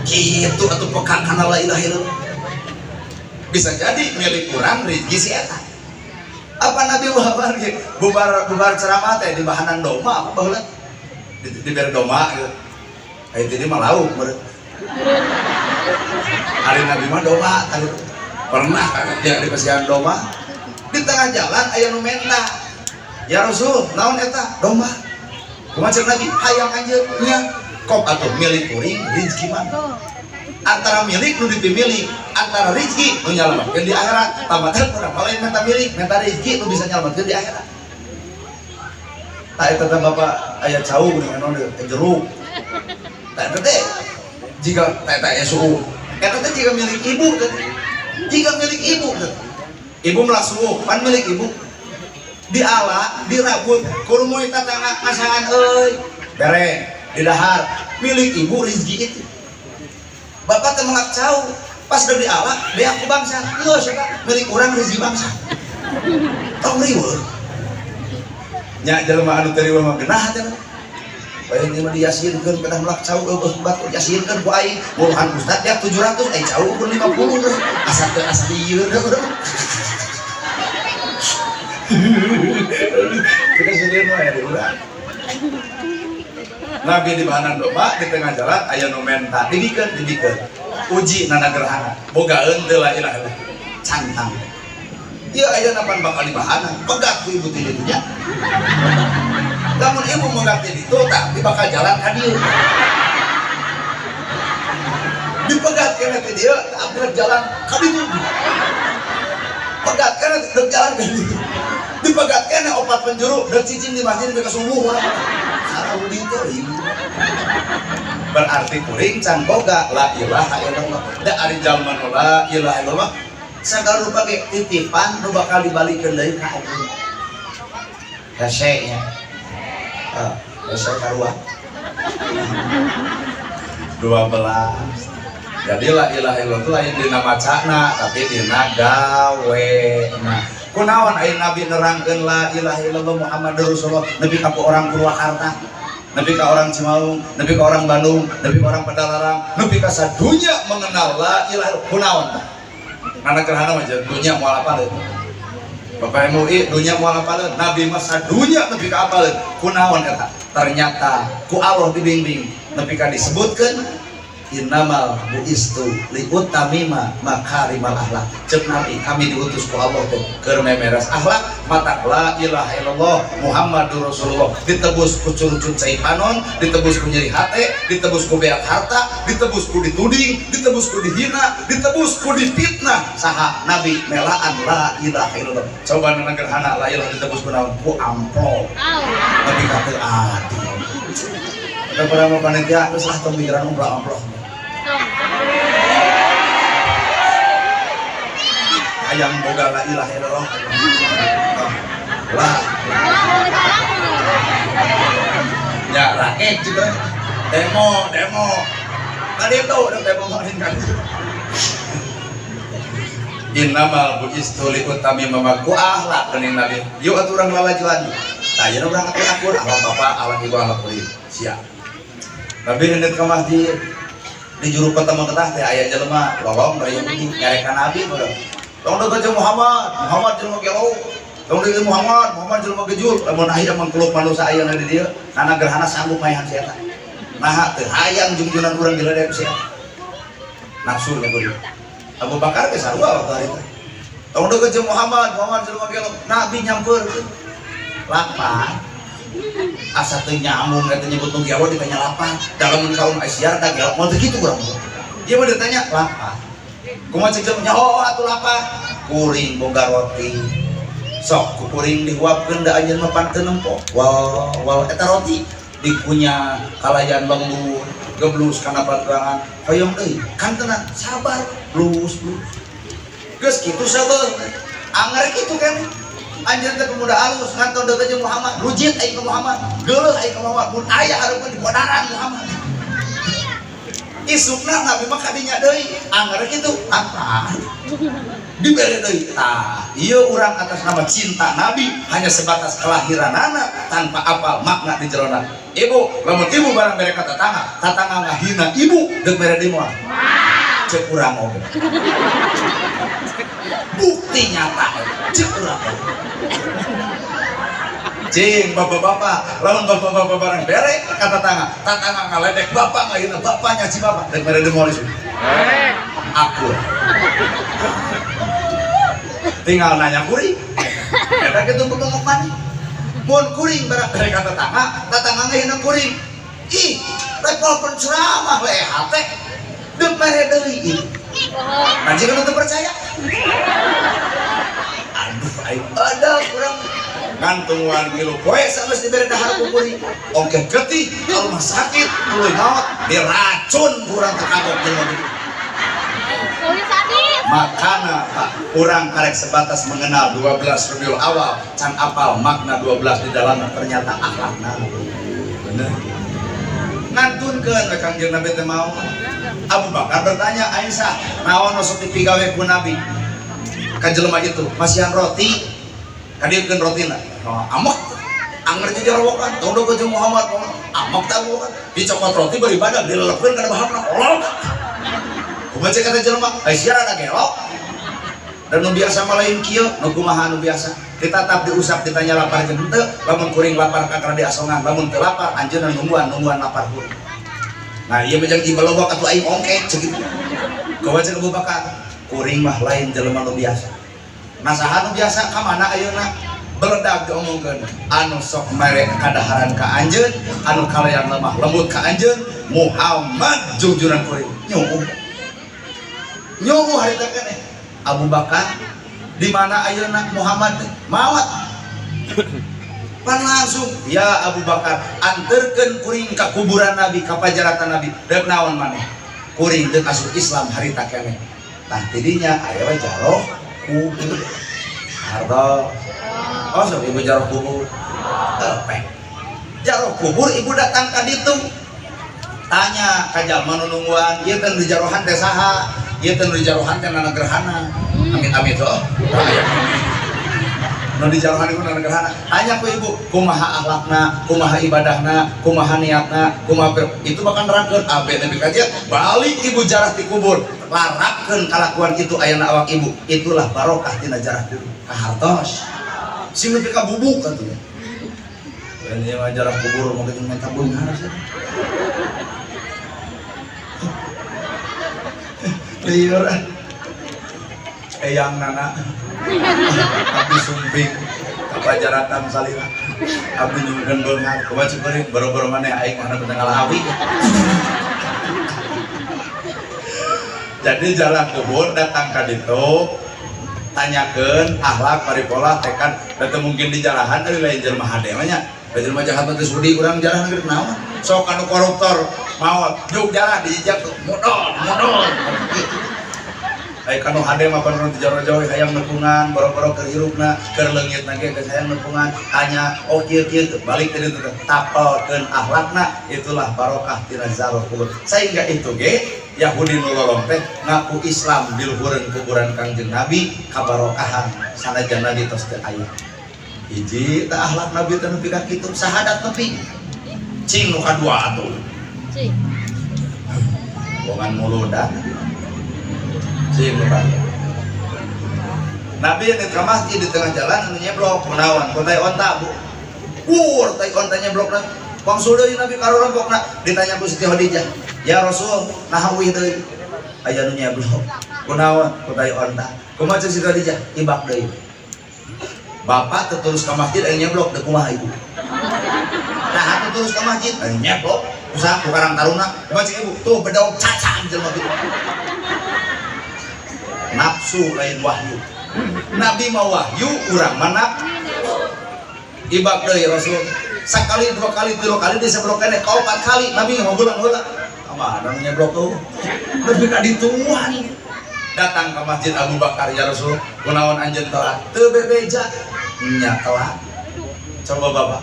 [SPEAKER 1] kitu atuh peka kana la ilaha illallah. Bisa jadi milik urang rezeki si eta. Apa Nabi Muhammad ge bubar bubar ceramah teh di bahanan doma apa baheula di bere doma gitu. Aya teh mah lauk meureun. Hari Nabi mah doma tadi pernah kan dia di pasian doma di tengah jalan aya nu menta ya Rasul naon eta domba kumaha ceuk Nabi hayang anjeun nya kop atuh milik kuring rezeki mana antara milik nu dipimilik antara rezeki nu nyalametkeun di akhirat tamatan urang lain minta milik minta rezeki nu bisa nyalametkeun di akhirat. Tak eta teh bapak aya cau dengan naon jeruk tak eta teh jika tak eta aya suhu eta teh jika milik ibu teh jika milik ibu teh ibu melak suhu pan milik ibu diala dirabut kurmui tetangga ngasangan euy bere didahar milik ibu rezeki itu. Bapak teh melak cau pas udah diala beak ku bangsa geus eta milik urang rezeki bangsa tong riweuh nya jelema anu teu riweuh mah genah teh. Bayang mah diyasinkeun pedah melak cau eueuh batu yasinkeun ku aing muluhan ustad ya 700 ai cau ukur 50 terus asa teu asa lieur urang. Kita sendiri mah ya di urang. Nabi di bahanan domba di tengah jalan aya nu menta dibikeun dibikeun uji nana gerhana bogaeun teu la ilaha illallah cantang ieu aya napan bakal dibahanan pegat ku ibu ti ditu nya. Lamun ibu megat ti ditu tapi bakal jalan ka dieu dipegat kena ti dieu tapi rek jalan ka ditu pegat kena rek jalan ka ditu dipegat kena opat penjuru rek cicing di masjid mereka subuh urang sareng ditu berarti kuring can boga la ilaha illallah da ari jalma nu la ilaha illallah sagala rupa ge titipan nu bakal dibalikeun deui ka anjeun hese nya hese karua 12. Jadi la ilaha illallah itu lain dina macana tapi dina gawena. Kunaon aya Nabi nerangkeun la ilaha illallah Muhammadur Rasulullah nepi ka orang Purwakarta, nepi ka orang Cimaung, nepi ka orang Bandung, nepi ka orang Padalarang, nepi ka sadunya mengenal la ilaha illallah. Kunaon tah? Nana gerhana mah dunya moal apaleun. Bapak MUI dunya moal apaleun, Nabi mah sadunya nepi ka apaleun. Kunaon eta? Ternyata ku Allah dibimbing nepi ka disebutkeun innamal buistu liutamima makarimal akhlak. Ceuk Nabi kami diutus ku Allah teh keur memeres akhlak mata la ilaha illallah Muhammadur Rasulullah ditebus ku curucut cai panon, ditebus ku nyeri hate, ditebus ku beak harta, ditebus ku dituding, ditebus ku dihina, ditebus ku dipitnah. Saha Nabi melaan la ilaha illallah. Coba nana gerhana la ilaha ditebus ku naon? Ku amplop. Nabi ka teu adil. Eta para panitia geus lah tong pikiran umrah amplop. Hayang boga la ilaha illallah. Lah. Ya rakyat juga demo demo. Tadi itu udah demo kemarin kan. Innamal buistu liutamima ku akhlak geuning Nabi. Yuk atuh urang lalajuan. Tah ayeuna urang atur akur akhlak bapak, akhlak ibu, akhlak kuring. Siap. Nabi hendeut ka masjid di juru kota Mekah teh aya jelema lolong dari Yahudi nyarekan Nabi meureun. Tong deukeut jeung Muhammad, Muhammad jelema gelo. Tong deukeut Muhammad, Muhammad jelema gejul. Lamun aya mangkluk manusia ayeuna di dieu, nana gerhana sanggup maehan si eta. Naha teu hayang jungjunan urang diledek si eta. Nafsu nya kudu. Abu Bakar ge sarua waktu harita. Tong deukeut jeung Muhammad, Muhammad jelema gelo. Nabi nyampeurkeun. Lapar. Asa teu nyambung eta nyebut nu gelo ditanya lapar. Dalam kaum Aisyah da gelo moal teu kitu urang. Ieu mah ditanya lapar. Kumaha cek jelema nyaho atuh lapar. Kuring boga roti. Sok ku kuring dihuapkeun da anjeun mah pan teu nempo. Wal wal eta roti dikunyah kalayan lembur geblus kana patuangan hoyong deui kan tenang sabar blus blus geus kitu sabar anger kitu kan anjeun teh pemuda alus nganton deukeut jeung Muhammad rujit aing ka Muhammad geuleuh aing ka Muhammad mun aya hareupeun dibodaran Muhammad isukna Nabi mah kadinya deui anger kitu apa dibere deui tah ieu urang atas nama cinta Nabi hanya sebatas kelahiranana tanpa apal makna di jerona. Ibu lamun ibu barang bere ka tatangga, tatangga ngahina ibu deuk bere di moal cek urang oge bukti nyata cek urang oge. Cing bapak-bapak lamun bapak-bapak barang bere ka tatangga, tatangga ngaledek bapak ngahina bapaknya si bapak deuk bere di moal ieu aku tinggal nanya kuring eta kitu bebongok maneh mun kuring barang bere ka tetangga, tetangga ngahina kuring ih level penceramah we hate deuk mere deui ieu anjing nu teu percaya aduh aing ada kurang ngantungan ngilu poe sageus dibere dahar ku kuring ongkeh getih ka rumah sakit tuluy maot diracun kurang teu kagok jelema kitu. Makana Pak, urang karek sebatas mengenal 12 Rabiul Awal can apal makna 12 di dalamnya ternyata akhlakna bener ngantunkeun we Kangjeng Nabi teh mau. Abu Bakar bertanya Aisyah naon nu sok dipigawe ku Nabi ka jelema itu masihan roti kadieukeun rotina oh, amok anger jarawokan tong deukeut jeung Muhammad amok teh Abu Bakar dicokot roti beribadah dilelepkeun kana bahamna olok. Kumaha cek kata jelema Aisyah rada gelo dan nu biasa mah lain kieu nu kumaha nu biasa ditatap diusap ditanya lapar jeung henteu lamun kuring lapar kakara diasongan lamun teu lapar anjeunna nungguan nungguan lapar kuring. Nah ieu mah jeung ibelobok atuh aing ongkek cek kitu. Kumaha cek Abu Bakar kuring mah lain jelema nu biasa. Nah saha nu biasa ka mana ayeuna beledag diomongkeun anu sok mere kadaharan ka anjeun anu kalayan lemah lembut ka anjeun Muhammad jungjunan kuring nyuuh nyuuh harita keneh Abu Bakar di mana ayeuna Muhammad teh maot pan langsung ya Abu Bakar anterkeun kuring ka kuburan Nabi ka pajaratan Nabi deuk naon maneh kuring deuk asup Islam harita keneh tah tidinya aya we jaroh kubur harta oh sok ibu jaroh kubur tepek jaroh kubur ibu datang ka ditu tanya ka jalma nu nungguan ieu teh nu dijarohan teh saha ieu teh nu dijarohan teh nana gerhana amit-amit heuh nu dijarohan ieu nana gerhana tanya ku ibu kumaha akhlakna kumaha ibadahna kumaha niatna kumaha itu bakal nerangkeun abe nepi ka dieu balik ibu jarah ti kubur larapkeun kalakuan itu ayana awak ibu itulah barokah tina jarah kubur kahartos sing nepi ka bubuk atuh ya ini mah jarah kubur mah jeung menta beunghar sia. Liur eyang nana abdi sumping kapajaratan salira abdi nyungkeun beunghar kumaha cek kuring boro-boro maneh aing mah teu ngalawi. Jadi jarah kubur datang ka ditu tanyakeun akhlak paripola tekad da teu mungkin di jarahan euy lain jelema hade mah nya da jelema jahat mah teu sudi urang jarah geus naon sok anu koruptor maot juk jarah dijejak tuh modal modal gitu. Ai kanu hade mah pan ti jaro-jaro hayang nepungan boro-boro keur hirupna keur leungitna ge geus hayang nepungan hanya oh kieu kieu balik teh ditu tapelkeun akhlakna itulah barokah tina zarah kubur sehingga itu ge Yahudi nu lolong teh ngaku Islam di luhureun kuburan Kangjeng Nabi kabarokahan sanajan Nabi tos teu aya hiji teh akhlak Nabi teh nepi ka kitu sahadat nepi cing nu kadua atuh
[SPEAKER 2] cing
[SPEAKER 1] bongan muludan cing nu kadua Nabi yang ke masjid di tengah jalan anu nyeblok kunaon ku tai onta bu. Wur tai onta nyeblok na. Wangsul deui Nabi karorompokna ditanya ku Siti Khadijah, "Ya Rasul, naha uih deui?" Aya nu nyeblok. Kunaon ku tai onta. Kumaha cek Siti Khadijah? Ibak deui. Bapak terus ke masjid aya nyeblok deui kumaha ibu? Nah, terus ke masjid aya nyeblok usaha ku Karang Taruna. Kumaha cek ibu? Tuh bedog cacang jelema kitu. Nafsu lain wahyu. Nabi mah wahyu, urang mana ibak deui Rasul. Sekali, dua kali, tiga kali diseblok keneh, kaopat kali Nabi ngobrol heula. Kamana nyeblok tuh? Lebih ka dituan. Datang ke masjid Abu Bakar, "Ya Rasul, kunaon anjeun telat?" Teu bebeja. Nya telat. Coba Bapak.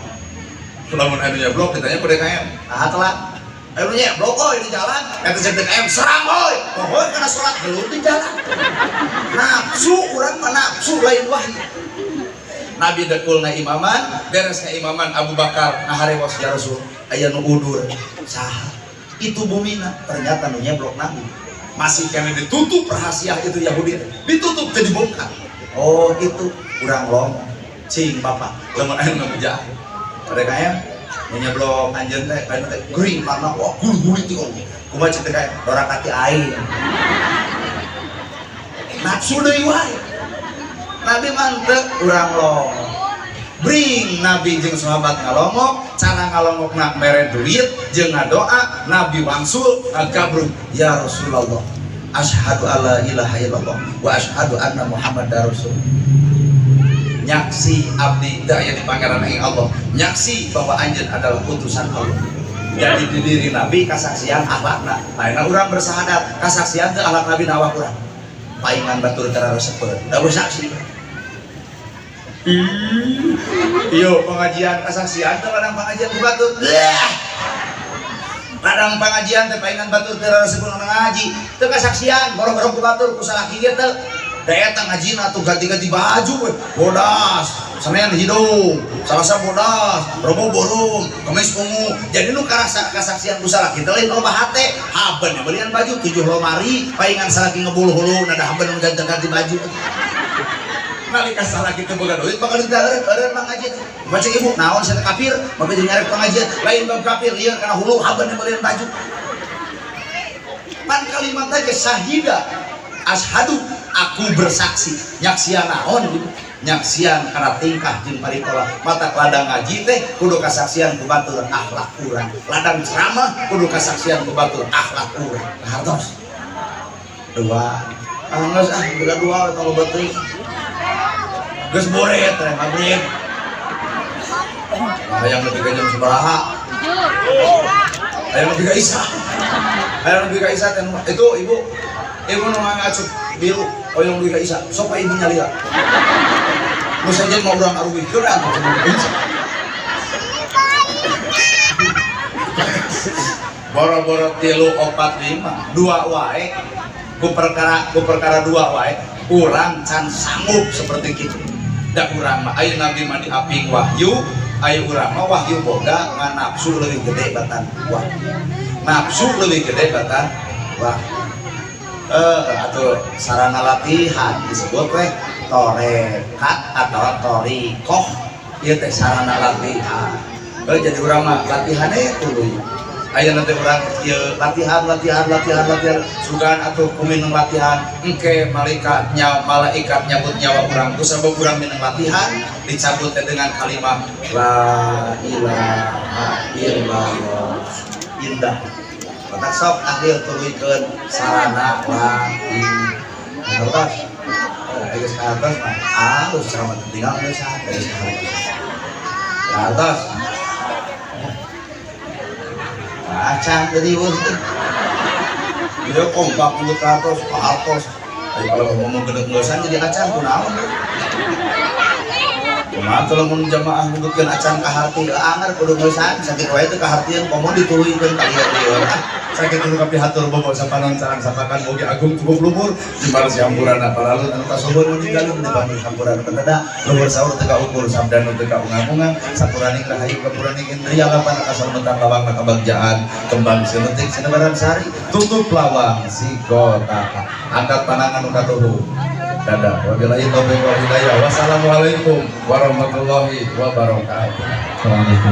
[SPEAKER 1] Lamun anu nyeblok ditanya ku DKM, "Nah telat?" Ayo nyeblok oi di jalan. Eta cek DKM, "Serang oi." Pohoy kana salat gelut di jalan. Nafsu urang mah nafsu lain wahyu. Nabi dekul na imaman, beres na imaman Abu Bakar ngaharewos, "Ya Rasul, aya nu udur." "Saha?" "Itu bumina." Ternyata nu nyeblok Nabi. Masih kena ditutup rahasia itu Yahudi. Ditutup jadi bongkar. Oh, itu urang lomo. Cing Bapak, lamun aya nu bejaan. DKM nu nyeblok anjeun teh kaina teh gering karena wah guli-guli teh. Kumaha cek DKM? "Dorakati aing." Nafsu deui wae. Nabi mantep urang lomo. Bring Nabi jeung sahabat ngalongok, cara ngalongokna mere duit jeung ngadoa, Nabi wangsul ngagabrug, "Ya Rasulullah, asyhadu alla ilaha illallah wa asyhadu anna Muhammadar Rasul." Nyaksi abdi teu aya di pangeran ing Allah, nyaksi bahwa anjeun adalah utusan Allah. Jadi di diri Nabi kasaksian akhlakna. Lainna urang bersahadat, kasaksian teu akhlak Nabi na awak urang. Paingan batur teu resepeun, da bersaksi. Iyo pengajian kasaksian teh ladang pengajian ku batur. Ladang pengajian teh paingan batur teu resepeun ngaji. Teu kasaksian boro-boro ku batur ku salaki ge teu. Da eta ngajina tuh ganti-ganti baju we. Bodas, Senin hidung, Salasa bodas, Rebo burung, Kamis ungu. Jadi nu karasa kasaksian ku salaki teh lain loba hate, haben ya belian baju 7 lemari, paingan salaki ngebul hulu nada haben nu ganti-ganti baju. Nalika salaki teu boga duit bakal diteureun eureun mah ngaji. Baca ibu naon sia kafir, maka jadi nyarek pengajian, lain bab kafir lieur kana hulu haben yang belian baju. Pan kalimat aja syahida ashadu aku bersaksi nyaksian naon gitu nyaksian karena tingkah jeung parikola mata ladang ngaji teh kudu kasaksian ku batur akhlak urang, ladang ceramah kudu kasaksian ku batur akhlak urang. Hartos dua geus ah beda dua atau loba teuing geus boret teh maghrib hayang lebih ka jam sabaraha, hayang lebih ka isa, hayang lebih ka isa teh itu ibu ibu nu ngacup biru oyong lebih ka isa sok ibu nyalira nu sejen mau urang aruwihkeun atuh ka isa. Boro-boro 3 4 5 dua wae ku perkara dua wae urang can sanggup seperti kitu. Da urang mah aya Nabi mah diaping wahyu, aya urang mah wahyu boga ngan nafsu leuwih gede batan wahyu. Nafsu leuwih gede batan wahyu. Atau sarana latihan disebut weh torekat atau torikoh ieu teh sarana latihan. Jadi urang mah latihane tuluy. Aya nanti urang ieu latihan latihan latihan latihan sugan atuh ku minum latihan engke malaikat nyawa malaikat nyabut nyawa urang ku sabab urang minum latihan dicabut teh dengan kalimat la ilaha illallah indah. Maka sok ahli tuluykeun sarana latihan. Hartos. Geus ka atas mah alus ceramah tinggal geus geus ka atas. Ka atas. Acan jadi weuh. Dia kompak mulut ka atas, ka atas. Ayo kalau ngomong gede ngeusan jadi acan kunaon deui. Kumaha teh lamun jamaah nyebutkeun acan ka harti anger kudu ngeusan sakit wae teh kahartieun komo dituluykeun ka lieu-lieu. Sakit dulu kapihatur bobo sapanon sarang sapakan mugi agung cukup luhur jembar siampurana paralut anu kasuhun mun digalung dibanding hampurana peteda luhur saur teu kaukur sabda nu teu kaungang-ungang sapuraning rahayu kapuraning indria lapan kasalmetan lawang kabagjaan kembang seuletik sinebaran sari tutup lawang si kotaka angkat panangan nu katuhu. Dadah. Wabillahi taufiq wal hidayah. Wassalamualaikum warahmatullahi wabarakatuh.
[SPEAKER 3] Waalaikumsalam.